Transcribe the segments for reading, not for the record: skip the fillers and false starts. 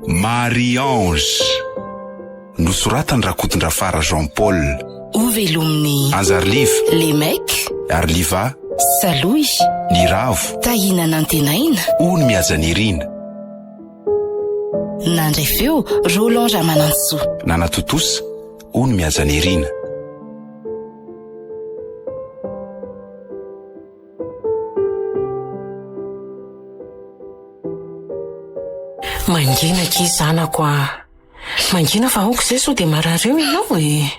Marie Ange Nosoratan'i Rakotondrafara Jean Paul. Hovelomin'i. Anjariliva. Les mecs. Ariliva. Salohy. Niravo. Tahina Nantenaina. Ony Mihajanirina. Nandray feo Roland Ramanantsoa. Nanatontosa, Ony Mihajanirina. Mangina akia zanako a! Mangina fa aoka izay sao dia marary eo ianao e!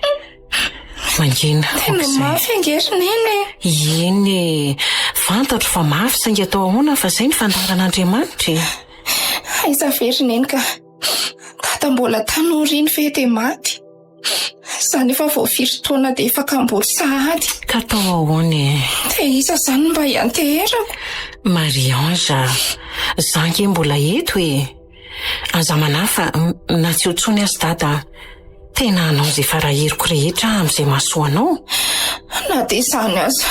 Mangina, aoka Tena izay. mafy ange ry Neny e! Eny e! Fantatro fa mafy saingy atao ahoana fa izay ny fandaharan'Andriamanitra e! Aiza ve ry Neny ka! Dada mbola tanora iny ve dia maty? Za nefa vao firy taona dia efa kamboty sahady. Ka atao ahoana e? Dia iza izany no mba hianteherako? Marie Ange a! Za ange mbola eto e! Aza manahy fa na tsy eo intsony aza Dada a! Tena hanao izay fara-heriko rehetra aho amin'izay mahasoa anao. Na dia izany aza,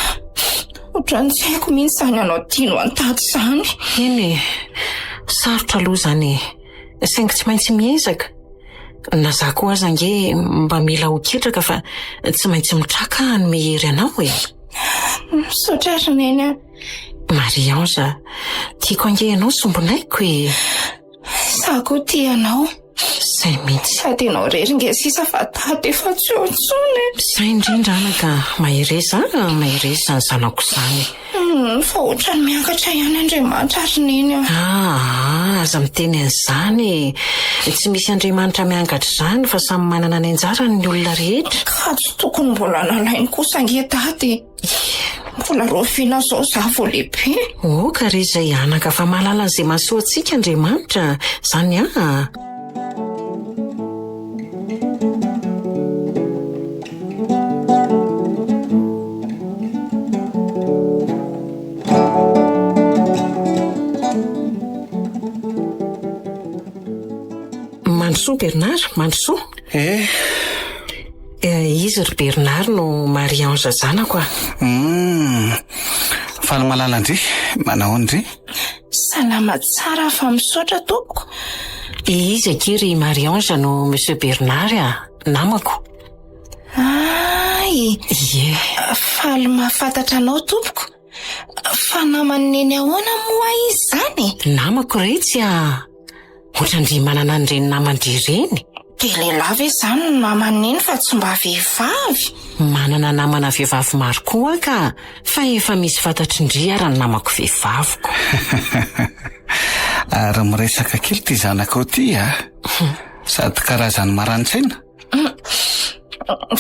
ohatran'ny tsy haiko mihitsy izany hanao dino an-tady izany. Eny e! Sarotra aloha izany e! Saingy tsy maintsy miezaka. Na za koa aza ange mba mila ho ketraka fa tsy maintsy mitraka aho hanome hery anao e! Misaotra ry Neny a! Marie Ange a! Tiako ange ianao sombinaiko e! Za koa tia anao. Zay mihitsy. Sady ianao irery nge sisa fa dada efa tsy eo intsony e! Zay indrindra anaka, mahereza a, mahereza izany zanako izany. Humm, fa ohatran'ny miangatra ihany Andriamanitra ry Neny a! Aa, aza miteny an'izany e! Tsy misy Andriamanitra miangatra izany fa samy manana ny anjarany ny olona rehetra. Ka tsy tokony mbola nalainy kosa ange dada e! Mbola rahoviana izao za vao lehibe? Oka re izay anaka fa mahalala an'izay mahasoa antsika Andriamanitra, izany an! Mandrosoa Bernard, mandrosoa. Eh. Eh, izy ry Bernard no Marie Ange zanako ah. Hum. Faly mahalala an-dry. Manao ahoana ndry? Salama tsara fa misaotra tompoko. Izy akia ry Marie Ange no Monsieur Bernard ah, namako. Hay! Ie. Faly mahafantatra anao tompoko. Fa naman'i Neny ahoana moa izy izany e? Namako retsy ah. Ohatran-dry manana an'ireny naman-dry ireny. Dia lehilahy ve izany no naman'i Neny fa tsy mba vehivavy? Manana namana vehivavy maro koa aho ka, fa efa misy fantatry ndry ara ny namako vehivaviko. Ary miresaka kely ity zanakao ity a! Sady karazan'ny marani-tsaina.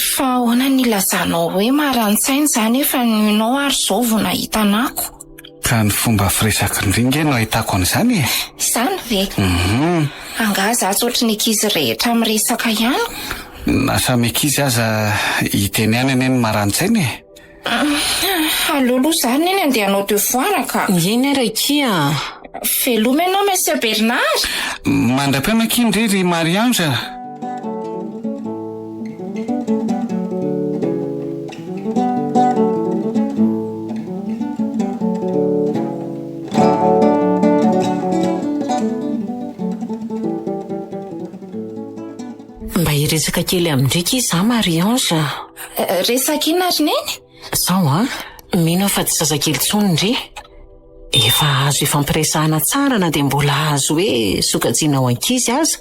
Fa ahoana ny ilazanao hoe marani-tsaina izany efa ianao ary izao vao nahita anako? Ka ny fomba firesako ndry nge no ahitako an'izany e! Izany ve? Mhm. Angaha za tsy ohatry ny ankizy rehetra miresaka ihany? Na samy ankizy aza hiteny ihany anie ny marani-tsaina e! Aleo aloha za neny andeha hanao devoir ka. Eny ary akia a! Veloma ianao Monsieur Bernard. Mandra-pihaona akia ndry ry Marie Ange a! Mba hiresaka kely amin-dry akia za Marie Ange a! Resaka inona ry Neny? Zao an, mino aho fa tsy zazakely intsony ndry. Efa azo ifampiresahana tsara na dia mbola azo hoe sokajiana ho ankizy aza.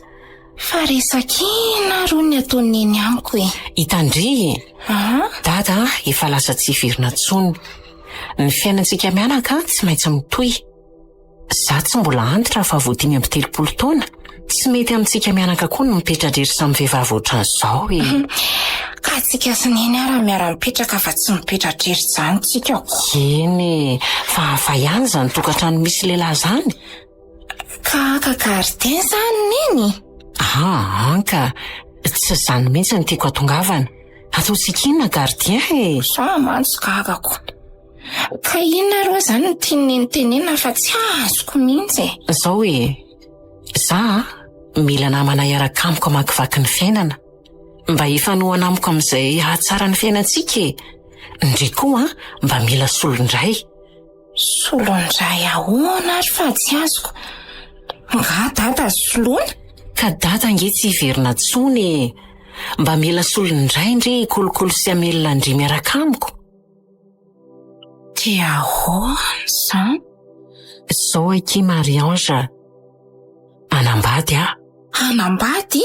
Fa resaka inona ary hono ny ataon'i Neny amiko e? Hitan-dry e! Dada efa lasa tsy hiverina intsony. Ny fiainantsika mianaka tsy maintsy mitohy. Za tsy mbola antitra fa vao 35 taona. Tsy mety amintsika mianaka koa ny mipetra-drery samy vehivavy ohatran'izao e. Ka tsika sy Neny ara miara-mipetraka fa tsy mipetra-drery izany tsika ko. Eny e, fa hafa ihany izany tokantrano misy lehilahy izany. Ka haka gardien izany Neny? Aa ka, tsy izany mihitsy no tiako hatongavana. Ataontsika inona gardien e? Za mantsy gaga ko. Ka inona ary hoa izany no tian'i Neny tenenina fa tsy azoko mihitsy e? Izao e, za a, mila namana hiaraka amiko hamakivaky ny fiainana. Mba hifanohana amiko amin'izay hahatsara ny fiainantsika e! Ndry koa an, mba mila solon-dray. Solon-dray ahoana ary fa tsy azoko? Angaha dada azo soloina? Ka dada ange tsy hiverina intsony e! Mba mila solon-dray ndry hikolokolo sy hamelona an-dry miaraka amiko. Dia ahoana izany? Izao akia Marie Ange a! Hanambady aho. Hanambady?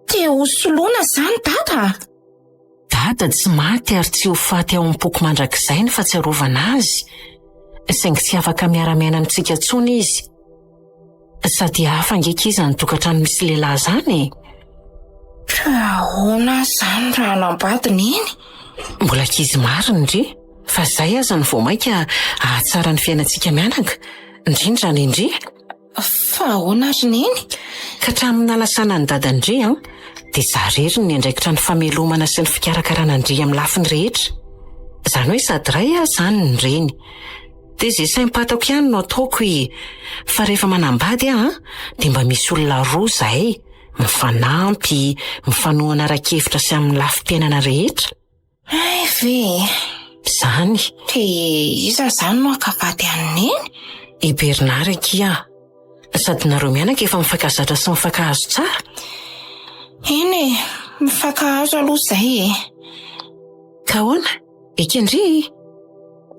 Te ho soloina izany dada? Dada tsy maty ary tsy ho faty ao am-poko mandrakizay ny fahatsiarovana azy, saingy tsy afaka miara-miaina amintsika intsony izy. Sady hafa ange akia izany tokantrano misy lehilahy izany e! Ka ahoana izany raha hanambady Neny? Mbola ankizy marina ndry, fa izay aza no vao mainka hahatsara ny fiainantsika mianaka, indrindra ny ndry. Fa ahoana ry Neny? Ka hatramin'ny nalasana an'i Dada ndry an, dia za irery no niandraikitra ny famelomana sy ny fikarakarana an-dry amin'ny lafiny rehetra. Izany hoe sady ray aho izany no reny. Dia izay saim-patako ihany no ataoko e! Fa rehefa manambady aho an, dia mba misy olona roa izahay, mifanampy, mifanohana ara-kevitra sy amin'ny lafim-piainana rehetra. Hay ve e! Izany. Dia iza izany no haka vady an'i Neny? I Bernard akia. Sady nareo mianaka efa mifankazatra sy mifankahazo tsara. Eny e, mifankahazo aloha izay e. Ka ahoana? Eken-dry e?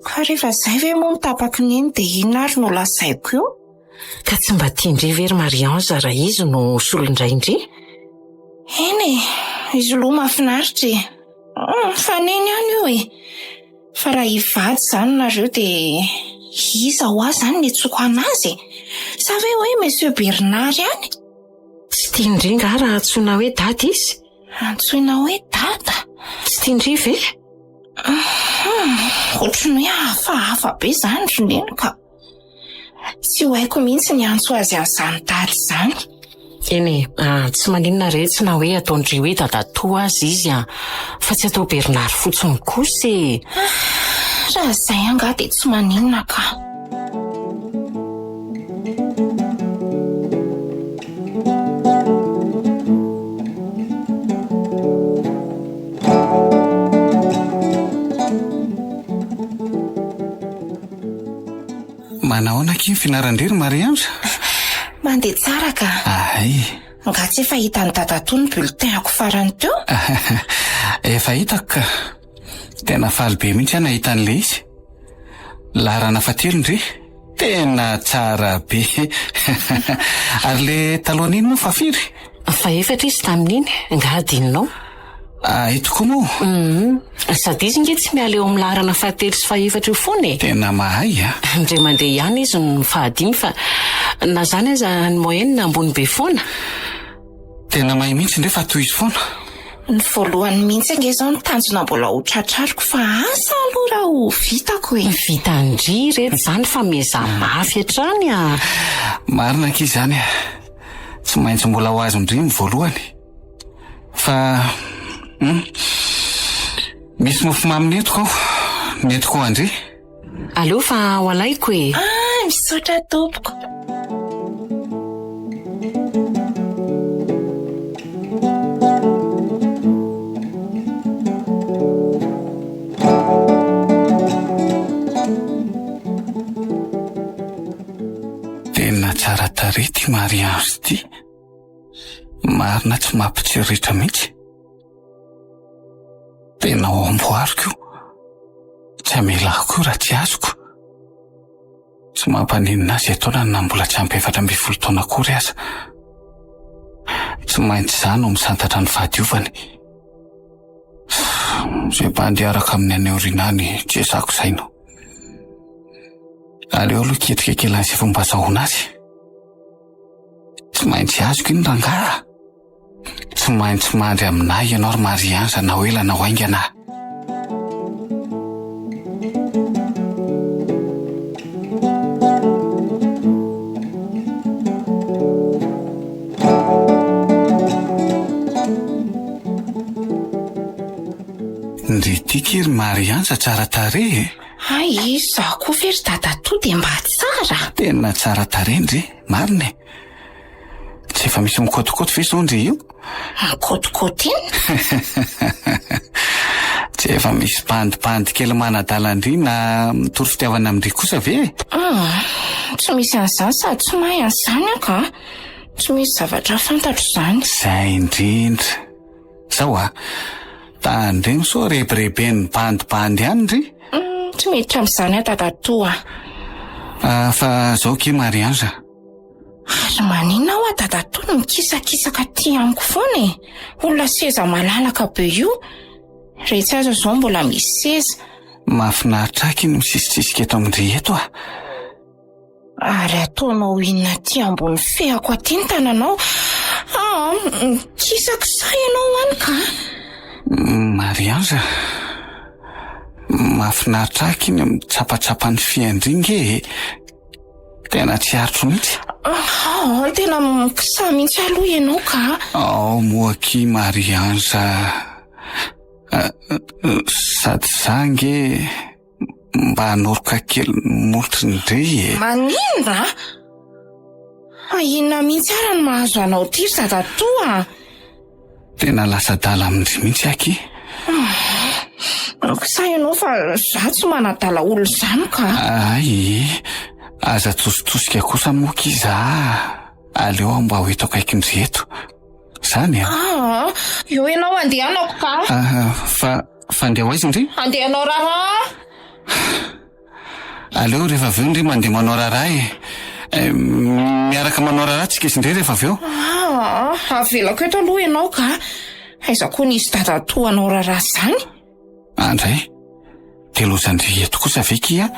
Ka rehefa izay ve moa no tapaky Neny dia inona ary no lazaiko eo? Ka tsy mba tian-dry ve ry Marie Ange raha izy no solon-drain-dry? Eny e, izy aloha mahafinaritra e. Fa neny ihany io e. Fa raha hivady izany nareo dia iza ho ahy izany ny hiantsoako an'azy e? Sa ve hoe Monsieur Bernard ihany? Tsy tian-dry nga raha antsoina hoe dada izy? Antsoina hoe dada? Tsy tian-dry ve? Ohatry ny hoe hafahafa be izany ry neny ka. Tsy ho haiko mihitsy ny hiantso azy an'izany dada izany. Eny e, ah, tsy maninona retsy na hoe ataon-dry hoe dadatoa aza izy an, fa tsy atao Bernard fotsiny kosa e. Ah, raha izay angaha dia tsy maninona ka. Manahoana akia ny fianaran-dry ry Marie Ange? Mandeha tsara ka. Ahay. Nga tsy efa hitan'i dadatoa ny bulletin-ako farany teo? Efa hitako ka. Tena faly be mihitsy aho nahita an'ilay izy. Laharana fahatelo ndry. Tena tsara be. Ary le talohan'iny moa fahafiry? Fahefatra izy tamin'iny, nga adinonao? Hay tokoa moa. Hum, sady izy nge tsy miala eo amin'ny laharana fahatelo sy fahefatra eo foana e. Tena mahay a. Indray mandeha ihany izy no fahadimy fa na izany aza ny moyenne ambony be foana. Tena mahay mihitsy ndry fa tohizo foana. Ny voalohany mihitsy ange izao no tanjona mbola ho tratrariko fa asa aloha raha ho vitako e. Vitan-dry ireto izany fa miezaha mafy hatrany a. Marina akia izany a. Tsy maintsy mbola ho azon-dry ny voalohany. Fa hum, misy mofomamy nentiko ao, nentiko ho an-dry. Aleo fa ho alaiko e. Ah, misaotra tompoko. Tena tsara tarehy ity Marie Ange ity. Marina tsy mampitsiriritra mihitsy. Tena ho amboariko io. Tsy hamela ahy koa raha tsy azoko. Tsy mampaninona ahy izay taonany na mbola tsy ampy 14 taona akory aza. Tsy maintsy izaho no misantatra ny fahadiovany. Izay bandy hiaraka aminy any aoriana any tsy ezahako saina. Aleo aloha hiketrika kely an'izay fomba azahoana azy. Tsy maintsy azoko iny rangahy a! Tsy maintsy mandry amin'ahy ianao ry Marie Ange na ho ela na ho haingana a! Ndry ity ky ry Marie Ange tsara tarehy e! Hay, izaho koa ve ry dadatoa dia mba tsara? Tena tsara tarehy ndry, marina e! Tsy efa misy mikôtikôty ve izao ndry io? Mikôtikôty inona? Tsy efa misy bandibandy kely manadala an-dry na mitory fitiavana amin-dry kosa ve e? Ah, tsy misy an'izany sady tsy mahay an'izany aho ka. Tsy misy zavatra fantatro izany. Izay indrindra. Zao a, tandremo sao rebireben'ny bandibandy any ndry. Mm, tsy miditra amin'izany aho dadatoa. Ah, fa zao ki Marie Ange. Ary maninona hoa dadatoa no mikisakisaka aty amiko foana e? Olona seza malalaka be io. Retsy aza izao mbola misy seza. Mahafinaritra ahy ki ny misisitsisika eto amin-dry eto a. Ary ataonao inona aty ambony fehako aty ny tananao? Ah, mikisakisa ianao any ka. Marie Ange, mahafinaritra ahy ki ny mitsapatsapa ny fean-dry nge e. Tena tsy aritro mihitsy. Ah, tena mikisa mihitsy aloha ianao ka. Ao moa akia Marie Ange a. Sady za nge mba hanoroka kely ny molotry ny ndry e. Maninona? Fa inona mihitsy ara no mahazo anao ity ry dadatoa a? Tena lasa adala amin-dry mihitsy aky. Aoka sahy ianao fa za tsy manadala olona izany ka. Ay, aza atositosika kosa moa ki za. Aleo aho mba ho eto akaikin-dry eto. Zany a? Ah, eo ianao andehanako ka. Ah, fa fa andeha ho aiza ndry? Andeha hanao raharaha. Aleo rehefa avy eo ndry mandeha manao raharaha e. Eh, miaraka manao raharaha tsika sy ndry rehefa avy eo. Ah, avelako eto aloha ianao ka. Aiza koa nisy dadatoa hanao raharaha izany? Andray, dia lozan-dry eto kosa ve kia?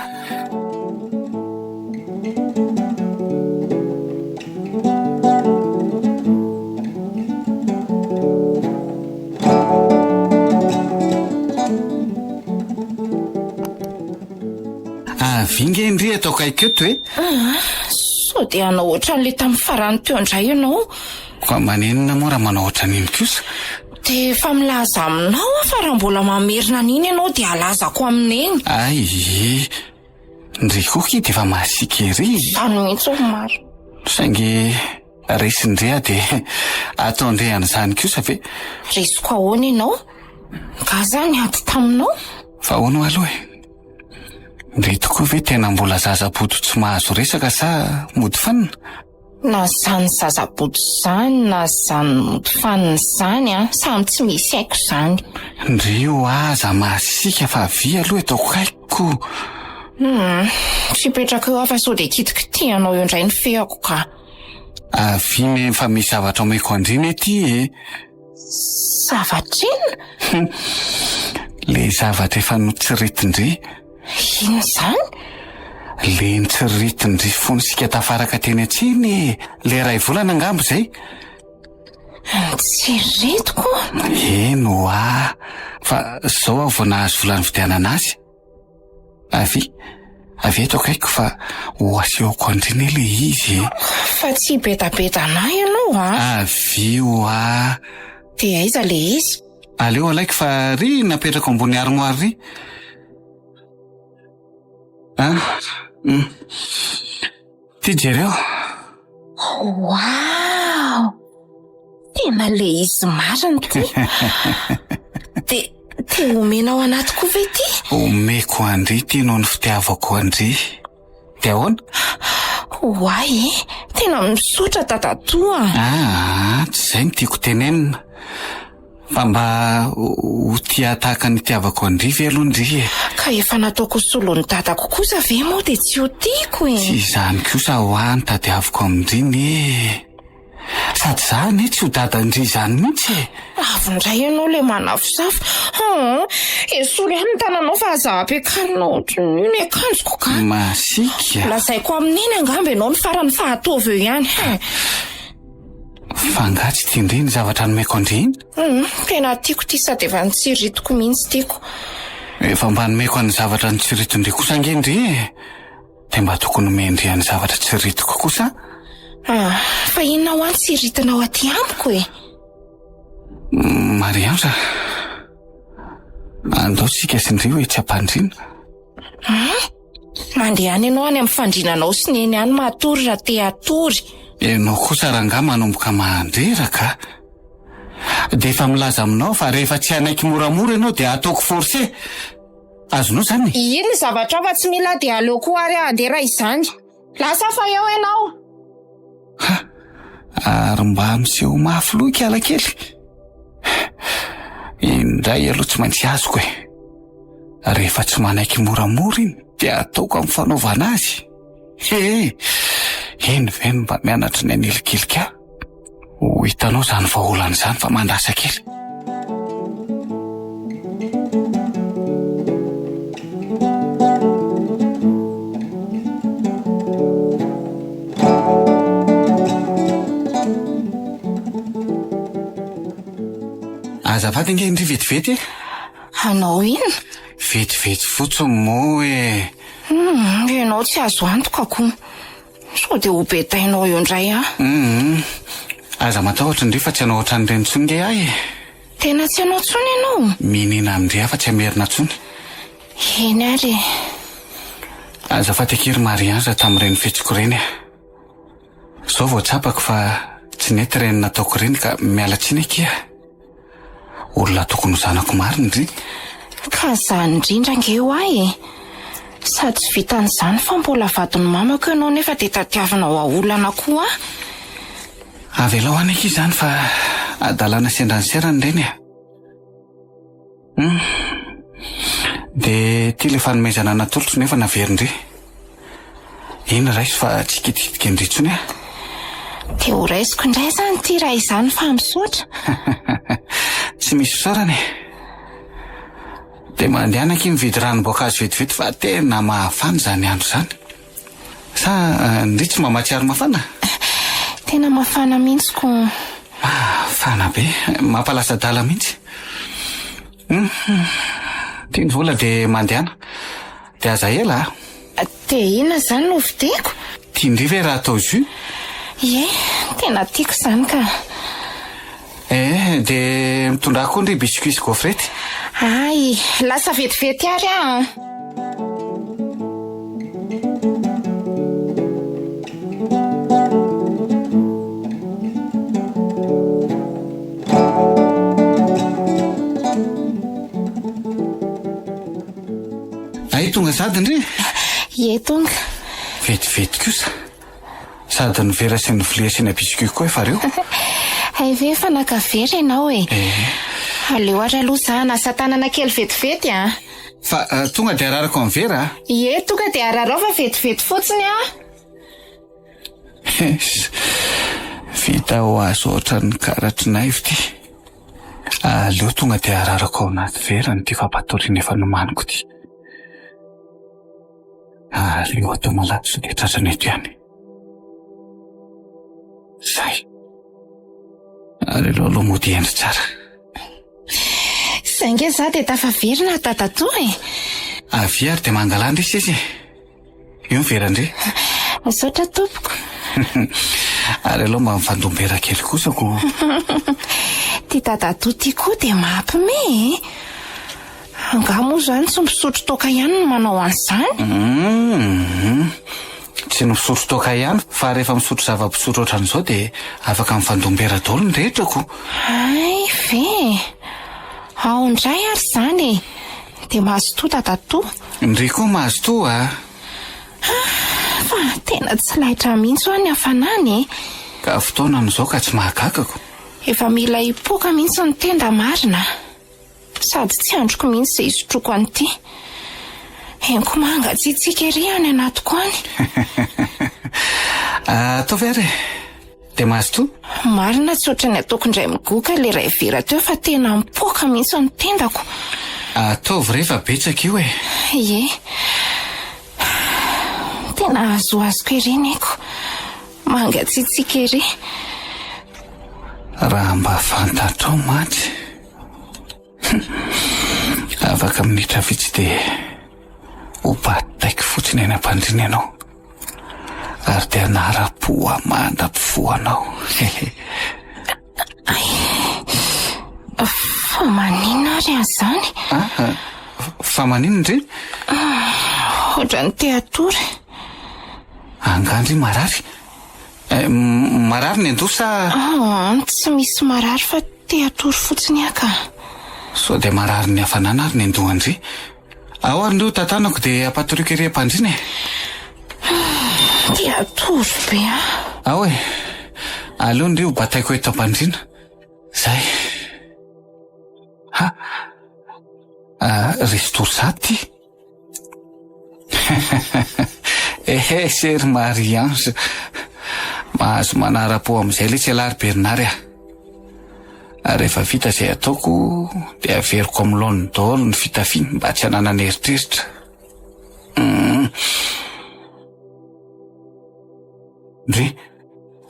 Avy nge ndry eto akaiky eto e. Ah, sao dia hanao ohatran'ilay tamin'ny farany teo indray ianao. Ka manenina moa raha manao ohatran'iny kosa? Dia efa milaza aminao aho fa raha mbola mamerina an'iny ianao dia halazako amin'i Neny. Ay, ndry koa ki dia efa masiaka ery. Izany mihitsy ry marina. Saingy resin-dry aho dia ataon-dry an'izany kosa ve? Resiko ahoana ianao? Nga za niady taminao? Fa ahoana ho'a aloha e? Ndry tokoa ve tena mbola zaza bodo tsy mahazo resaka sa mody fanina? Na izany zaza bodo izany na izany mody fanina izany an, samy tsy misy haiko izany. Ndry ho'a aza masiaka fa avia aloha eto akaikiko. Hum, tsy hipetraka eo aho fa sao dia kitikitihanao eo indray ny fehako ka. Avia ne fa misy zavatra omeko an-dry ne ty e. Zavatra inona? Le zavatra efa notsiritin-dry. Inona izany? Le notsiritin-dry fony isika tafaraka teny an-tsena e. Le iray volana angamba izay. Notsiritiko? Eny ho'a, fa izao aho vao nahazo vola nividianana azy. Avia, avia eto akaikiko fa ho asehoko an-dry anie ilay izy e. Fa tsy hibedabeda anah ianao a! Avia ho'a. Dia aiza ilay izy? Aleo alaiko fa ry napetrako ambony armoire ry. Ah, hum. Ty jereo. Wow! Tena le izy marina ty. De te homenao anah tokoa ve ty? Omeko an-dry ty noho ny fitiavako an-dry. De ahoana? Oay e! Tena misaotra dadatoa. Ah, tsy izay no tiako tenenina. Fa mba ho tia tahaka ny itiavako an-dry ve aloha ndry e? Ka efa nataoko ho solon'ny dadako kosa ve moa dia tsy ho tiako e? Tsy izany kosa hoa no tadiaviko amin-dry ne e! Sady za anie tsy ho dadan-dry izany mihitsy e! Avy indray ianao ilay manafosafo. Haa, esory ihany ny tananao fa aza ampiakarina ohatran'io ny akanjoko ka! Masiaka. Lazaiko amin'i Neny angamba ianao ny farany fa ataovy eo ihany he! Fa angaha tsy tian-dry ny zavatra nomeko an-dry iny? Hum, tena tiako ity sady efa notsiriritiko mihitsy tiako. Efa mba nomeko an'ny zavatra notsiritin-dry kosa ange ndry e! Dia mba tokony omen-dry an'ny zavatra tsiritiko kosa. Ah, fa inona ho ahy tsiritinao aty amiko e? Mariange, andao tsika sy ndry ho etsy am-pandriana. Hum? Mandehana ianao any amin'ny fandrinanao sy neny any matory raha te hatory. Ianao kosa rangahy manomboka mandreraka a! Dia efa milaza aminao fa rehefa tsy hanaiky moramora ianao dia hataoko forcé. Azonao izany e? Iny ny zavatra ao fa tsy mila dia aleo koa ary aho handeha raha izany. Lasa fa eo ianao. Ha! Ary mba miseho mafy loha ikala kely. Indray aloha tsy maintsy azoko e. Rehefa tsy manaiky moramora iny dia ataoko amin'ny fanaovana azy. He! Iny ve no mba mianatra ny hanilikilika ahy? Ho hitanao izany vahaolana izany fa mandrasa kely. Azafady ange ndry vetivety e. Hanao inona? Vetivety fotsiny moa e. Hum, ianao tsy azo antoka ko. Sao dia ho betainao eo indray aho. Hum, aza matahotra ndry fa tsy hanao ohatran'ireny intsony nge aho e. Tena tsy hanao intsony ianao? Miniana amin-dry aho fa tsy hamerina intsony. Eny ary e. Azafady akia ry Marie Ange tamin'ireny fihetsiko ireny e. Izao vao tsapako fa tsy nety ireny nataoko ireny ka miala tsiny akia. Olona tokony ho zanako marina ndry. Ka zany indrindra ange ho ahy e! Sady tsy vitan'izany fa mbola vadin'ny mamako ianao nefa dia tadiavinao aolana koa aho. Avelao any akia izany fa hadalana sendra ny serany ireny e! Hum. Dia ity ilay fanomezana natolotro nefa naverin-dry. Iny raiso fa tsy hikitikitika an-dry intsony aho. Dia ho raisiko indray izany ity raha izany fa misaotra. Tsy misy fisaorana e. Dia mandehana akia mividy ranom-boankazo vetivety fa tena mahafana izany andro izany. Sa ndry tsy mba mahatsiaro mafana? Tena mafana mihitsy ko. Mafana be, mampalasa adala mihitsy. Hum, ty ny vola dia mandehana. Dia aza ela a. Dia inona izany no vidiako? Tian-dry ve raha atao jus? Ie, tena tiako izany ka. Eh, dia mitondrà koa ndry biscuit sy gaufrette. Hay, lasa vetivety ary aho an. Hay tonga sady ndry? Ie, tonga. Vetivety kosa. Sady ny vera sy ny vilia asiana biscuit koa efa reo. Hay ve efa naka vera ianao e? Ee. Aleo ary aloha za hanasa tanana kely vetivety a. Fa tonga dia ararako amin'ny vera a. Ie, tonga dia ararao fa vetivety fotsiny a. Eiss, vita ho azy ohatran'ny karatry Naivo ity. Aleo tonga dia ararako ao anaty vera an'ity fampatoriana efa nomaniko ity. Aleo atao malaky sao dia tratrany eto ihany. Zay. Ary aleo aloha mody hendry tsara. Zay nge za dia tafaverina dadatoa e. Avia ary dia mangalà ndry sisa e. Io ny veran-dry. Misaotra tompoko. Ary aleo mba mifandom-bera kely kosa ko. Ty dadatoa ty koa dia mampime e. Angaha moa izany tsy misotro toaka ihany no manao an'izany? Hum, tsy ny misotro toaka ihany fa rehefa misotro zava-pisotro ohatran'izao dia afaka mifandom-bera daholo ny rehetra ko. Hay ve e! Ao indray ary izany e! Dia mazotoa dadatoa. Ndry koa mazotoa a! Fa tena tsy laitra mihitsy hoa ny hafanana e! Ka fotoana amin'izao ka tsy mahagaga ko. Efa mila hipoka mihitsy ny tenda marina a! Sady tsy andriko mihitsy izay hisotroako an'ity. Henoko mangatsiatsiaka ery any anatiko any. Ataovy ary e! Dia mazotoa. Marina tsy ohatran'ny ataoko indray migoka ilay iray vera teo fa tena mipoaka mihitsy ny tendako. Ataovy re fa betsaka io e! Ie. Tena azoazoko ery Neko. Mangatsiatsiaka ery. Raha mba fantatrao mantsy. Afaka minitra vitsy dia ho bataiko fotsiny eny am-pandriana ianao. Ary dia hanara-po ahy mandra-pifohanao. Fa maninona ary an'izany? Ah, fa maninona ndry? Ohatran'ny te hatory. Angaha ndry marary? Eh, marary ny andoha sa? Ah, tsy misy marary fa te hatory fotsiny aho ka. Sao dia marary ny hafanana ary ny andohan-dry. Ao ary ndry ho tantanako dia ampatoriako ery am-pandriana e. Te hatory be aho. Ao e. Aleo ndry ho bataiko eto am-pandriana. Zay. Ha! Ah, restory sady ty. Ehe, ry Marie Ange. Mahazo manara-po amin'izay letsy ialahy ry Bernard a. Ary rehefa vita izay ataoko dia averiko amin'ny laoniny daholo ny fitafiany mba tsy hananany eritreritra. Mm. Ndry,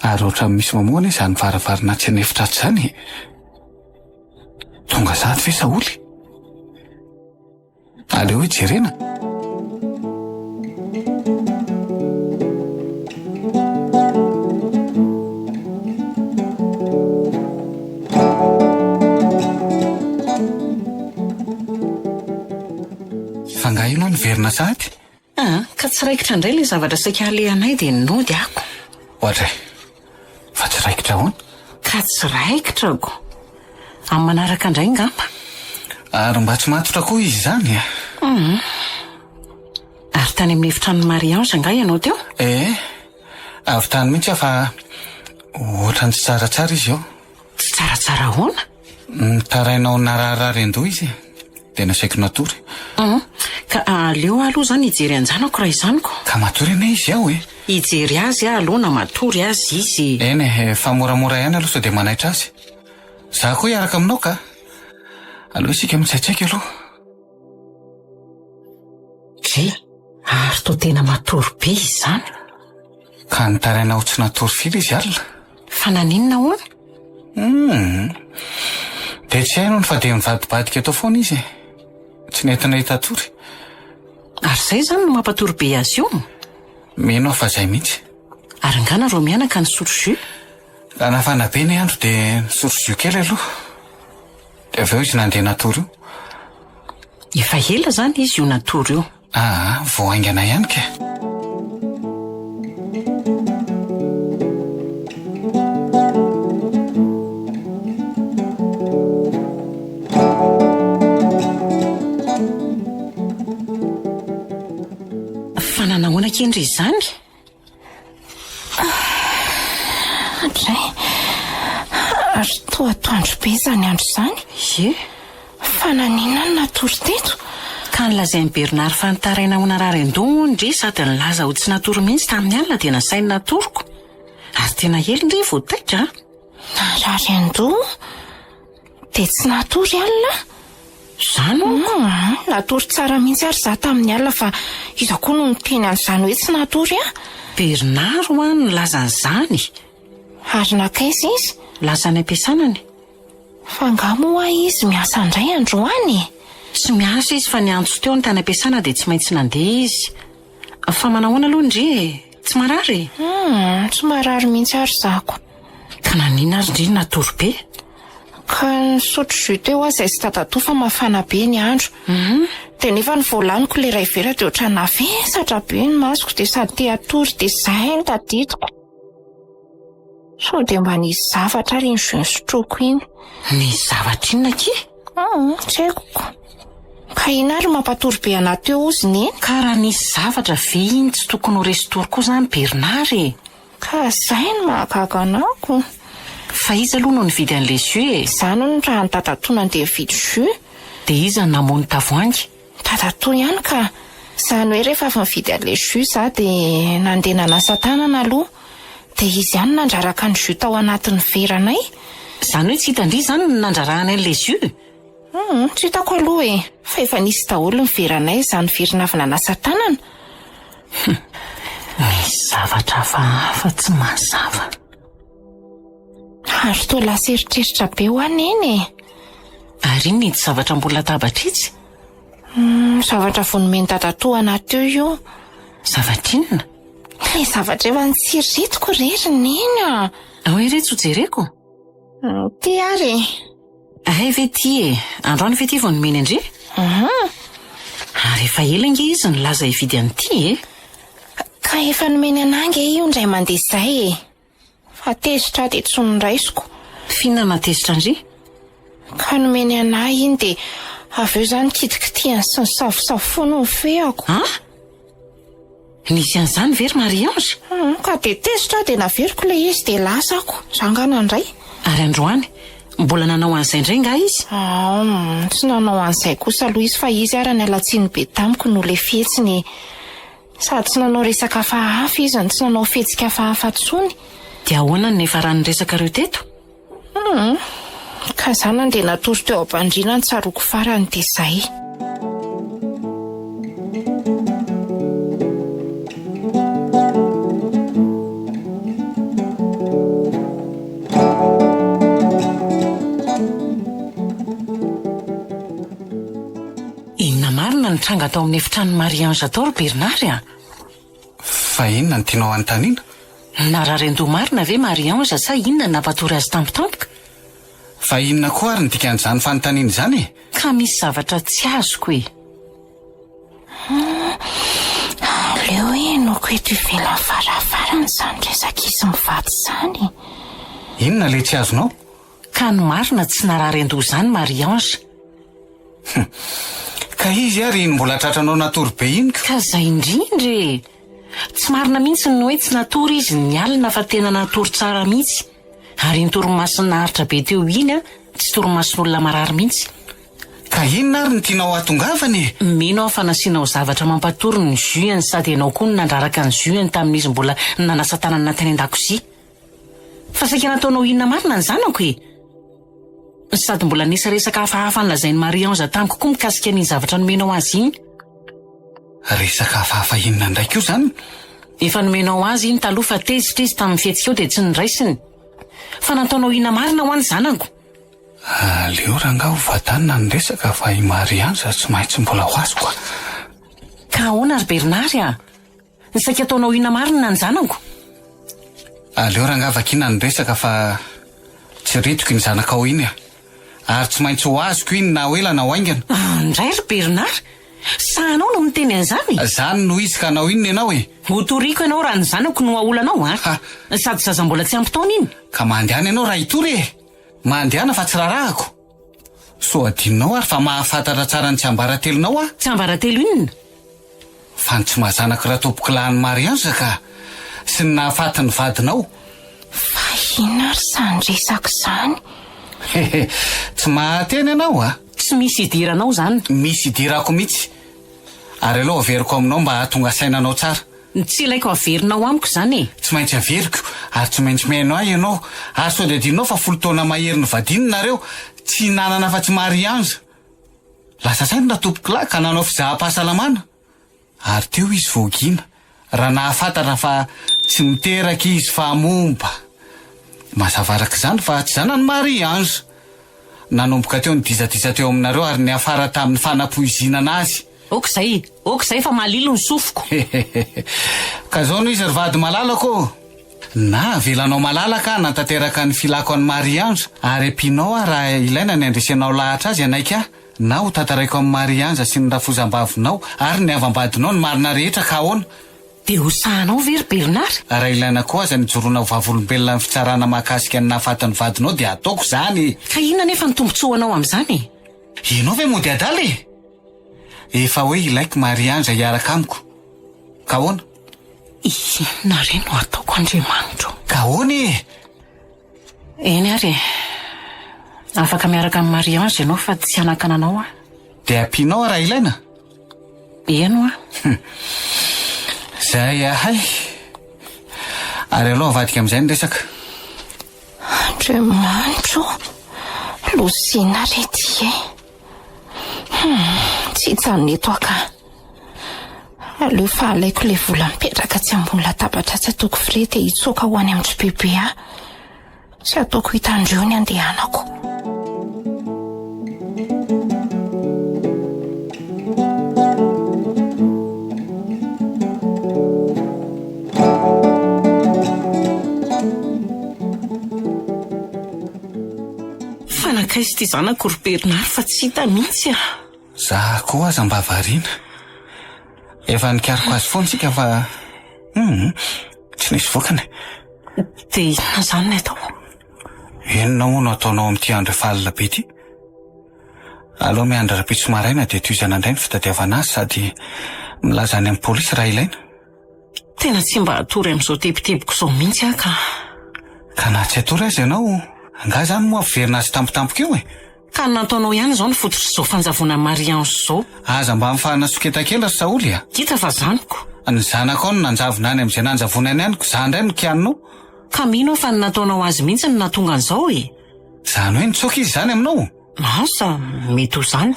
ary ohatran'ny misy mamoha anie izany varavarana atsy an'efitra atsy izany e. Tonga sahady ve Saholy? Aleo hijerena. Fa angaha ianao niverina sahady? Aa, ka tsy raikitra indray ilay zavatra saika halehanay dia nody ako. Oadray, fa tsy raikitra ahoana? Ka tsy raikitra ko. Amin'ny manaraka indray ngamba. Ary mba tsy matotra koa izy izany e? Hum. Ary tany amin'ny efitranon'i Marie Ange angaha ianao teo? Ee, avy tany mihitsy aho fa ohatran'ny tsy tsaratsara izy eo. Tsy tsaratsara ahoana? Nitaraina ho nararirary an-doha izy dia nasaiko natory. Hum, ka aleo aho aloha izany hijery an-janako raha izany ko. Ka matory anie izy ao e! Hijery azy aho aloha na matory aza izy e. Eny e, fa moramora ihany aloha sao dia manaitra azy. Za koa hiaraka aminao ka. Aleo isika mitsaitsaika aloha. Dre, ary toa tena matory be izy izany. Ka nitaraina ho tsy natory firy izy alina. Fa naninona hono? Hum. Dia tsy hainy hono fa dia mivadibadika tao foana izy e. Tsy nety nahita tory. Ary izay izany no mampatory be azy io? Mino aho fa izay mihitsy. Ary angaha nareo mianaka nisotro jus? Raha nafana be ny andro dia nisotro jus kely aloha. Dia avy eo izy nandeha natory io. Efa ela izany izy io natory io. Aa, vao haingana ihany ka. Fa nanahoana kendry izany? Andray, ary toa atoandro be izany andro izany. Ie. Fa naninona no natory teto? Ka nolazain'i Bernard fa nitaraina ho narary an-doha hono ndry sady nilaza ho tsy natory mihitsy tamin'ny alina dia nasainy natoriko. Ary tena ela ndry vao taitra a! Narary an-doha? Dia tsy natory alina? Izany hono? Hum, natory tsara mihitsy ary izaho tamin'ny alina fa iza koa no niteny an'izany hoe tsy natory aho? Bernard hoa no nilaza an'izany. Ary nankaiza izy? Lasa any am-piasanany. Fa angaha moa hoa izy miasa indray androany e? Tsy miasa izy fa niantso teo ny tany am-piasana dia tsy maintsy nandeha izy. Fa manahoana aloha ndry e? Tsy marary e? Hum, tsy marary mihitsy ary izaho ko. Ka naninona ary ndry no natory be? Ka nisotro jus teo aho izay sy dadatoa fa mafana be ny andro. Dia nefa ny vao laniko ilay iray vera dia ohatran'ny navesatra be ny masoko dia sady te hatory dia izay no tadidiko. Sao dia mba nisy zavatra ary iny jus nosotroiko iny. Nisy zavatra inona akia? Aa, tsy haiko ko. Ka inona ary mampatory be anà teo hozy Neny? Ka raha nisy zavatra ve iny tsy tokony ho resin-tory koa izany Bernard e? Ka zay no mahagaga anà ko. Fa iza aloha no nividy an'ilay jus e? Izany hono raha ny dadatoa nandeha nividy jus. Dia iza no namono tavoahangy? Dadatoa ihany ka! Izany hoe rehefa avy nividy an'ilay jus za dia nandeha nanasa tanana aloha. Dia izy ihany nandraraka ny jus tao anatin'ny veranay. Izany hoe tsy hitan-dry izany ny nandrarahany an'ilay jus? Hum, tsy hitako aloha e! Fa efa nisy daholo ny veranay izany verina avy nanasa tanana. Hum, misy zavatra hafahafa tsy mazava. Ary toa lasa eritreritra be hoa Neny e! Ary inona itsy zavatra ambony latabatra itsy? Hum, zavatra vao nomen'i dadatoa anà teo io. Zavatra inona? Ilay zavatra efa notsiriritiko re ry Neny a! Ao ery tsy ho jereko? Ity ary e! Hay ve ity e! Androany ve ity vao nomeny an-dry? Hum. Ary efa ela ange izy nilaza hividy an'ity e! Ka efa nomeny anà ange io indray mandeha izay e! Fa tezitra aho dia tsy noraisiko. F'inona no nahatezitra an-dry? Ka nomeny an'ahy iny dia avy eo izany kitikitihany sy nisavosavoany ny fehako. An? Nisy an'izany ve ry Marie Ange? Hum, ka dia tezitra aho dia naveriko ilay izy dia lasa ako. Za angaha nandray? Ary androany, mbola nanao an'izay indray angaha izy? Hum, tsy nanao an'izay kosa aloha izy fa izy ara niala tsiny be tamiko noho ilay fihetsiny e. Sady tsy nanao resaka hafahafa izy no tsy nanao fihetsika hafahafa intsony. Dia ahoana no niafaran'ny resakareo teto? Hum, ka za nandeha natory teo am-pandriana ny tsaroako farany dia zay. Inona marina no tranga tao amin'ny efitranon'i Marie Ange tao ry Bernard a? Fa inona no tianao hanontaniana? Narary an-doha marina ve Marie Ange sa inona no nampatory azy tampotampoka? Fa inona koa ary ny dikan'izany fanontaniana izany e? Ka misy zavatra tsy azoko e! Aleo henoiko eto ivelan'ny varavarana izany resak'izy mivady izany e! Inona ilay tsy azonao? Ka ny marina tsy narary an-doha izany Marie Ange. Hum. Ka izy ary iny mbola tratranao natory be iny ko. Ka zay indrindra e! Tsy marina mihitsy ny hoe tsy natory izy ny alina fa tena natory tsara mihitsy. Ary iny torimasony naharitra be teo iny an, tsy torimason'olona marary mihitsy. Ka inona ary no tianao hahatongavana e? Mino aho fa nasianao zavatra mampatory ny jus-ny sady ianao koa no nandraraka ny jus-ny tamin'izy mbola nanasa tanana tany an-dakozia. Fa saika nataonao inona marina ny zanako e? Sady mbola nisy resaka hafahafa nolazain'i Marie Ange tamiko koa mikasika an'iny zavatra nomenao azy iny. Resaka hafahafa inona indray koa izany? Efa nomenao azy iny taloha fa tezitra izy tamin'ny fihetsikao dia tsy noraisiny. Fa nataonao inona marina hoa ny zanako? Aleo rangaha ho vatanina ny resaka fa i Marie Ange tsy maintsy mbola ho azoko a! Ka ahoana ry Bernard a? Ny saika ataonao inona marina ny zanako? Aleo rangaha vakiana ny resaka fa tsy ritiko iny zanakao iny a! Ary tsy maintsy ho azoko iny na ho ela na ho haingana. Ah, ndray ry Bernard! Sahanao no miteny an'izany? Zany no izy ka hanao inona ianao e? Ho toriko ianao raha ny zanako no aolanao a! Ha! Sady zaza mbola tsy ampy taona iny. Ka mandehana ianao raha hitory e! Mandehana fa tsy rarahako! Soa adinonao ary fa mahafantatra tsara ny tsiambaratelonao aho. Tsiambaratelo inona? Fa ny tsy maha zanak'i Ratompokolahin'i Marie Ange ka! Sy ny nahafaty ny vadinao. Fa inona ary izany resaka izany? Hehe, tsy mahateny ianao a! Tsy misy idiranao izany. Misy idirako mihitsy. Ary aleo averiko aminao mba hahatonga saina anao tsara. Tsy ilaiko averinao amiko izany e! Tsy maintsy averiko, ary tsy maintsy mihaino ahy ianao. Ary sao dia adinonao fa folo taona mahery nivadiana nareo, tsy nanana afa-tsy Marie Ange. Lasa saina Ratompokolahy ka nanao fizaham-pahasalamana. Ary teo izy vao gina, raha nahafantatra fa tsy miteraka izy fa momba. Mazava araka izany fa tsy zanany Marie Ange. Nanomboka teo ny disadisa teo aminareo ary niafara tamin'ny fanapoizinana azy. Ok izay, ok izay fa malilo ny sofiko. Hehehe. Ka izao no izy ry vady malalako ô! Na avelanao malalaka aho hanatanteraka ny filako an'i Marie Ange ary ampianao aho raha ilaina ny handresenao lahatra azy hanaiky ahy, na ho tantaraiko amin'i Marie Ange sy ny rafozam-bavinao ary ny havam-badinao ny marina rehetra ka ahoana? Dia ho sahanao ve ry Bernard? Raha ilaina koa aza ny hijoroana ho vavolombelona amin'ny fitsarana mahakasika ny nahafaty ny vadinao dia ataoko izany e! Ka inona anefa ny tombontsoanao amin'izany e? Ianao ve mody adala e? Efa hoe ilaiko Marie Ange hiaraka amiko. Ka ahoana? Inona re no ataoko Andriamanitro? Ka ahoana e? Eny ary e. Afaka miaraka amin'i Marie Ange ianao fa tsy hanakana anao aho. Dia ampianao aho raha ilaina? Eny hoa. Zay ahay. Ary aleo avadika amin'izay ny resaka. Andriamanitro ô! Lozina re ity e! Hum, tsy hijanona eto aho ka. Aleo fa alaiko ilay vola mipetraka atsy ambony latabatra atsy ataoko frais dia hitsoaka ho any amin-dry bebe aho. Tsy ataoko hitan-dreo ny andehanako. Fa nankaiza ity zanako ry Bernard fa tsy hita mihitsy ah. Za koa aza mba variana. Efa nikaroka azy foana isika fa hum tsy nisy vokany. Dia inona izany ny atao? Inona moa no ataonao amin'ity andro efa alina be ity? Aleo miandry rahampitso maraina dia tohizana indray ny fitadiavana azy sady milaza any amin'ny polisy raha ilaina. Tena tsy mba hatory amin'izao tebitebiko izao mihitsy aho ka. Ka na tsy hatory aza ianao, angaha izany moa haverina azy tampotampoka eo e? Ka ny nataonao ihany izao no fototr'izao fanjavonan'i Marie Ange izao. Aza mba mifanasoketa kely ry Saholy a! Hita fa zanako. Ny zanakao no nanjavona any amin'izay nanjavonany any ko za indray no kianinao. Ka mino aho fa ny nataonao azy mihitsy no nahatonga an'izao e! Izany hoe nitsoaka izy izany aminao? Asa, mety ho izany.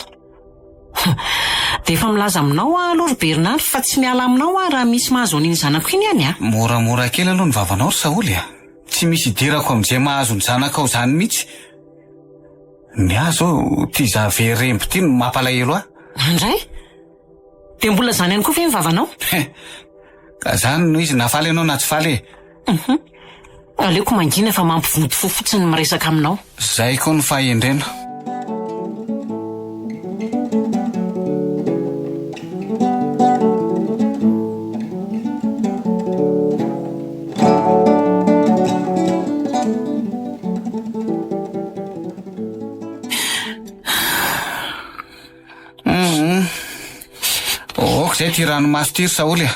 Dia efa milaza aminao aho aloha ry Bernard fa tsy miala aminao aho raha misy mahazo an'iny zanako iny any a! Moramora kely aloha ny vavanao ry Saholy a! Tsy misy idirako amin'izay mahazo ny zanakao izany mihitsy. Ny ahy izao ity za very remby ity no mampalahelo ahy. Andray! Dia mbola izany ihany koa ve ny vavanao? Ka izany no izy na faly ianao na tsy faly e! Hum. Aleoko mangina fa mampivonto fo fotsiny ny miresaka aminao. Zay koa ny fahendrena. Hum. Ok zay ty ranomaso ty ry Saholy a.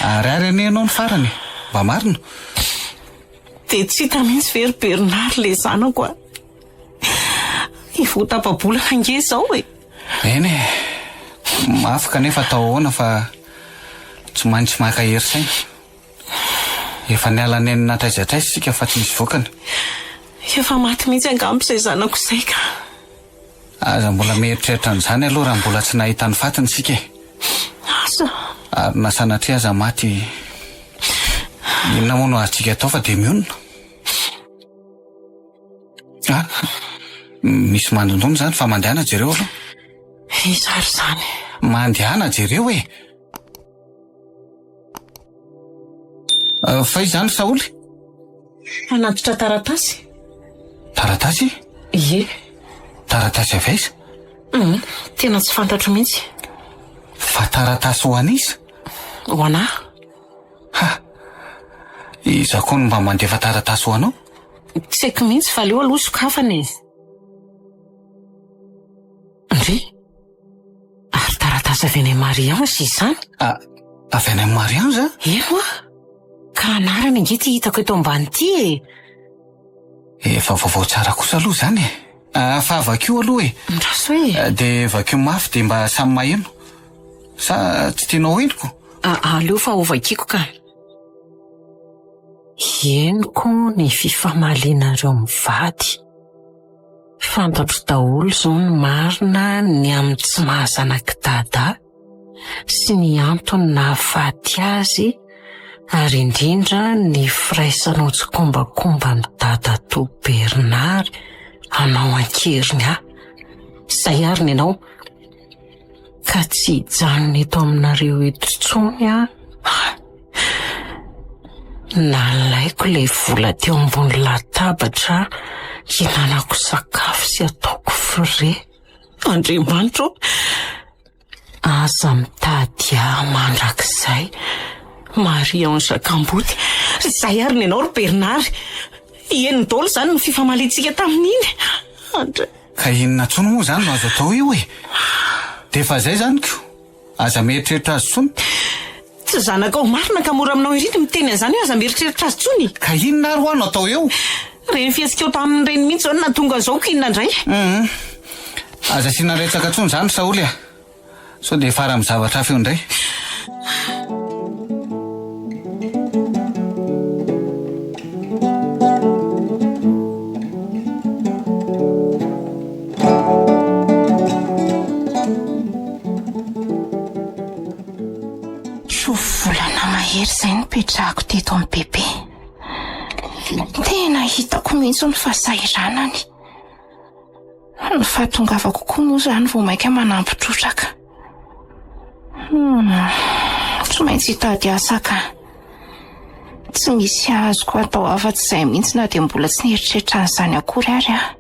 Ary ary anie ianao ny farany e! Mba marina. Dia tsy hita mihitsy ve ry Bernard ilay zanako a! Efa ho tapa-bolana ange izao e! Eny e! Mafy kanefa atao ahoana fa tsy maintsy maka hery saina. Efa niala nenina hatraiza hatraiza isika fa tsy misy vokany. Efa maty mihitsy angamba izay zanako izay ka! Aza mbola mieritreritra an'izany aloha raha mbola tsy nahita ny fatiny isika e! Asa! Ary na sanatria aza maty, inona moa no azontsika atao fa dia mionona? Ah! Misy mandondona izany fa mandehana jereo aloha. Iza ary izany? Mandehana jereo e! Fa iza izany Saoly? Hanatitra taratasy. Taratasy? Ie. Taratasy avy aiza? Hum, tena tsy fantatro mihitsy. Fa taratasy ho an'iza? Ho anah. Ha! Iza koa no mba mandefa taratasy ho anao? Tsy haiko mihitsy fa aleo aloha sokafana e. Ndry! Ary taratasy avy any Marie Ange izany? A, avy any amin'i Marie Ange? Eny hoa! Ka anarany ange ity hitako eto ambany ity e! Efa vaovao tsara kosa aloha izany e! Ah, fa vakio aloha e! Andraso e! Dia vakio mafy dia mba samy maheno. Sa tsy tianao ho henoko? Aleo fa hovakiako ka. Henoko ny fifamalianareo mivady. Fantatro daholo izao ny marina ny amin'ny tsy maha zanak'i Dada sy ny antony nahafaty azy ary indrindra ny firaisanao tsikombakomba amin'i Dadatoa Bernard hanao an-keriny ahy. Izay ary ny anao. Ka tsy hijanona eto aminareo eto intsony aho. Nalaiko ilay vola teo ambony latabatra hihinanako sakafo sy ataoko frais. Andriamanitra ô! Aza mitady ahy mandrakizay, Marie Ange Kamboty. Izay ary ny anao ry Bernard. Henony daholo izany ny fifamaliantsika tamin'iny. Andry. Ka inona intsony moa izany no azo atao eo e? Dia efa izay izany ko! Aza mieritreritra azy intsony. Tsy zanakao marina ka mora aminao ery ny miteny an'izany hoe aza mieritreritra azy intsony. Ka inona ary hoa no atao eo? Ireny fihetsikao tamin'ireny mihitsy izao no nahatonga an'izao ko inona indray? Hum. Aza asiana resaka intsony izany ry Saholy a! Sao dia hiafara amin'ny zavatra hafa eo indray. Roa volana mahery izay nipetrahako teto amin'i Bebe. Tena hitako mihitsy ny fahasahiranany. Ny fahatongavako koa moa izany vao mainka manampy trotraka. Hmm, tsy maintsy hitady asa ka. Tsy misy azoko atao afa-tsy izay mihitsy na dia mbola tsy nieritreritra an'izany akory ary aho.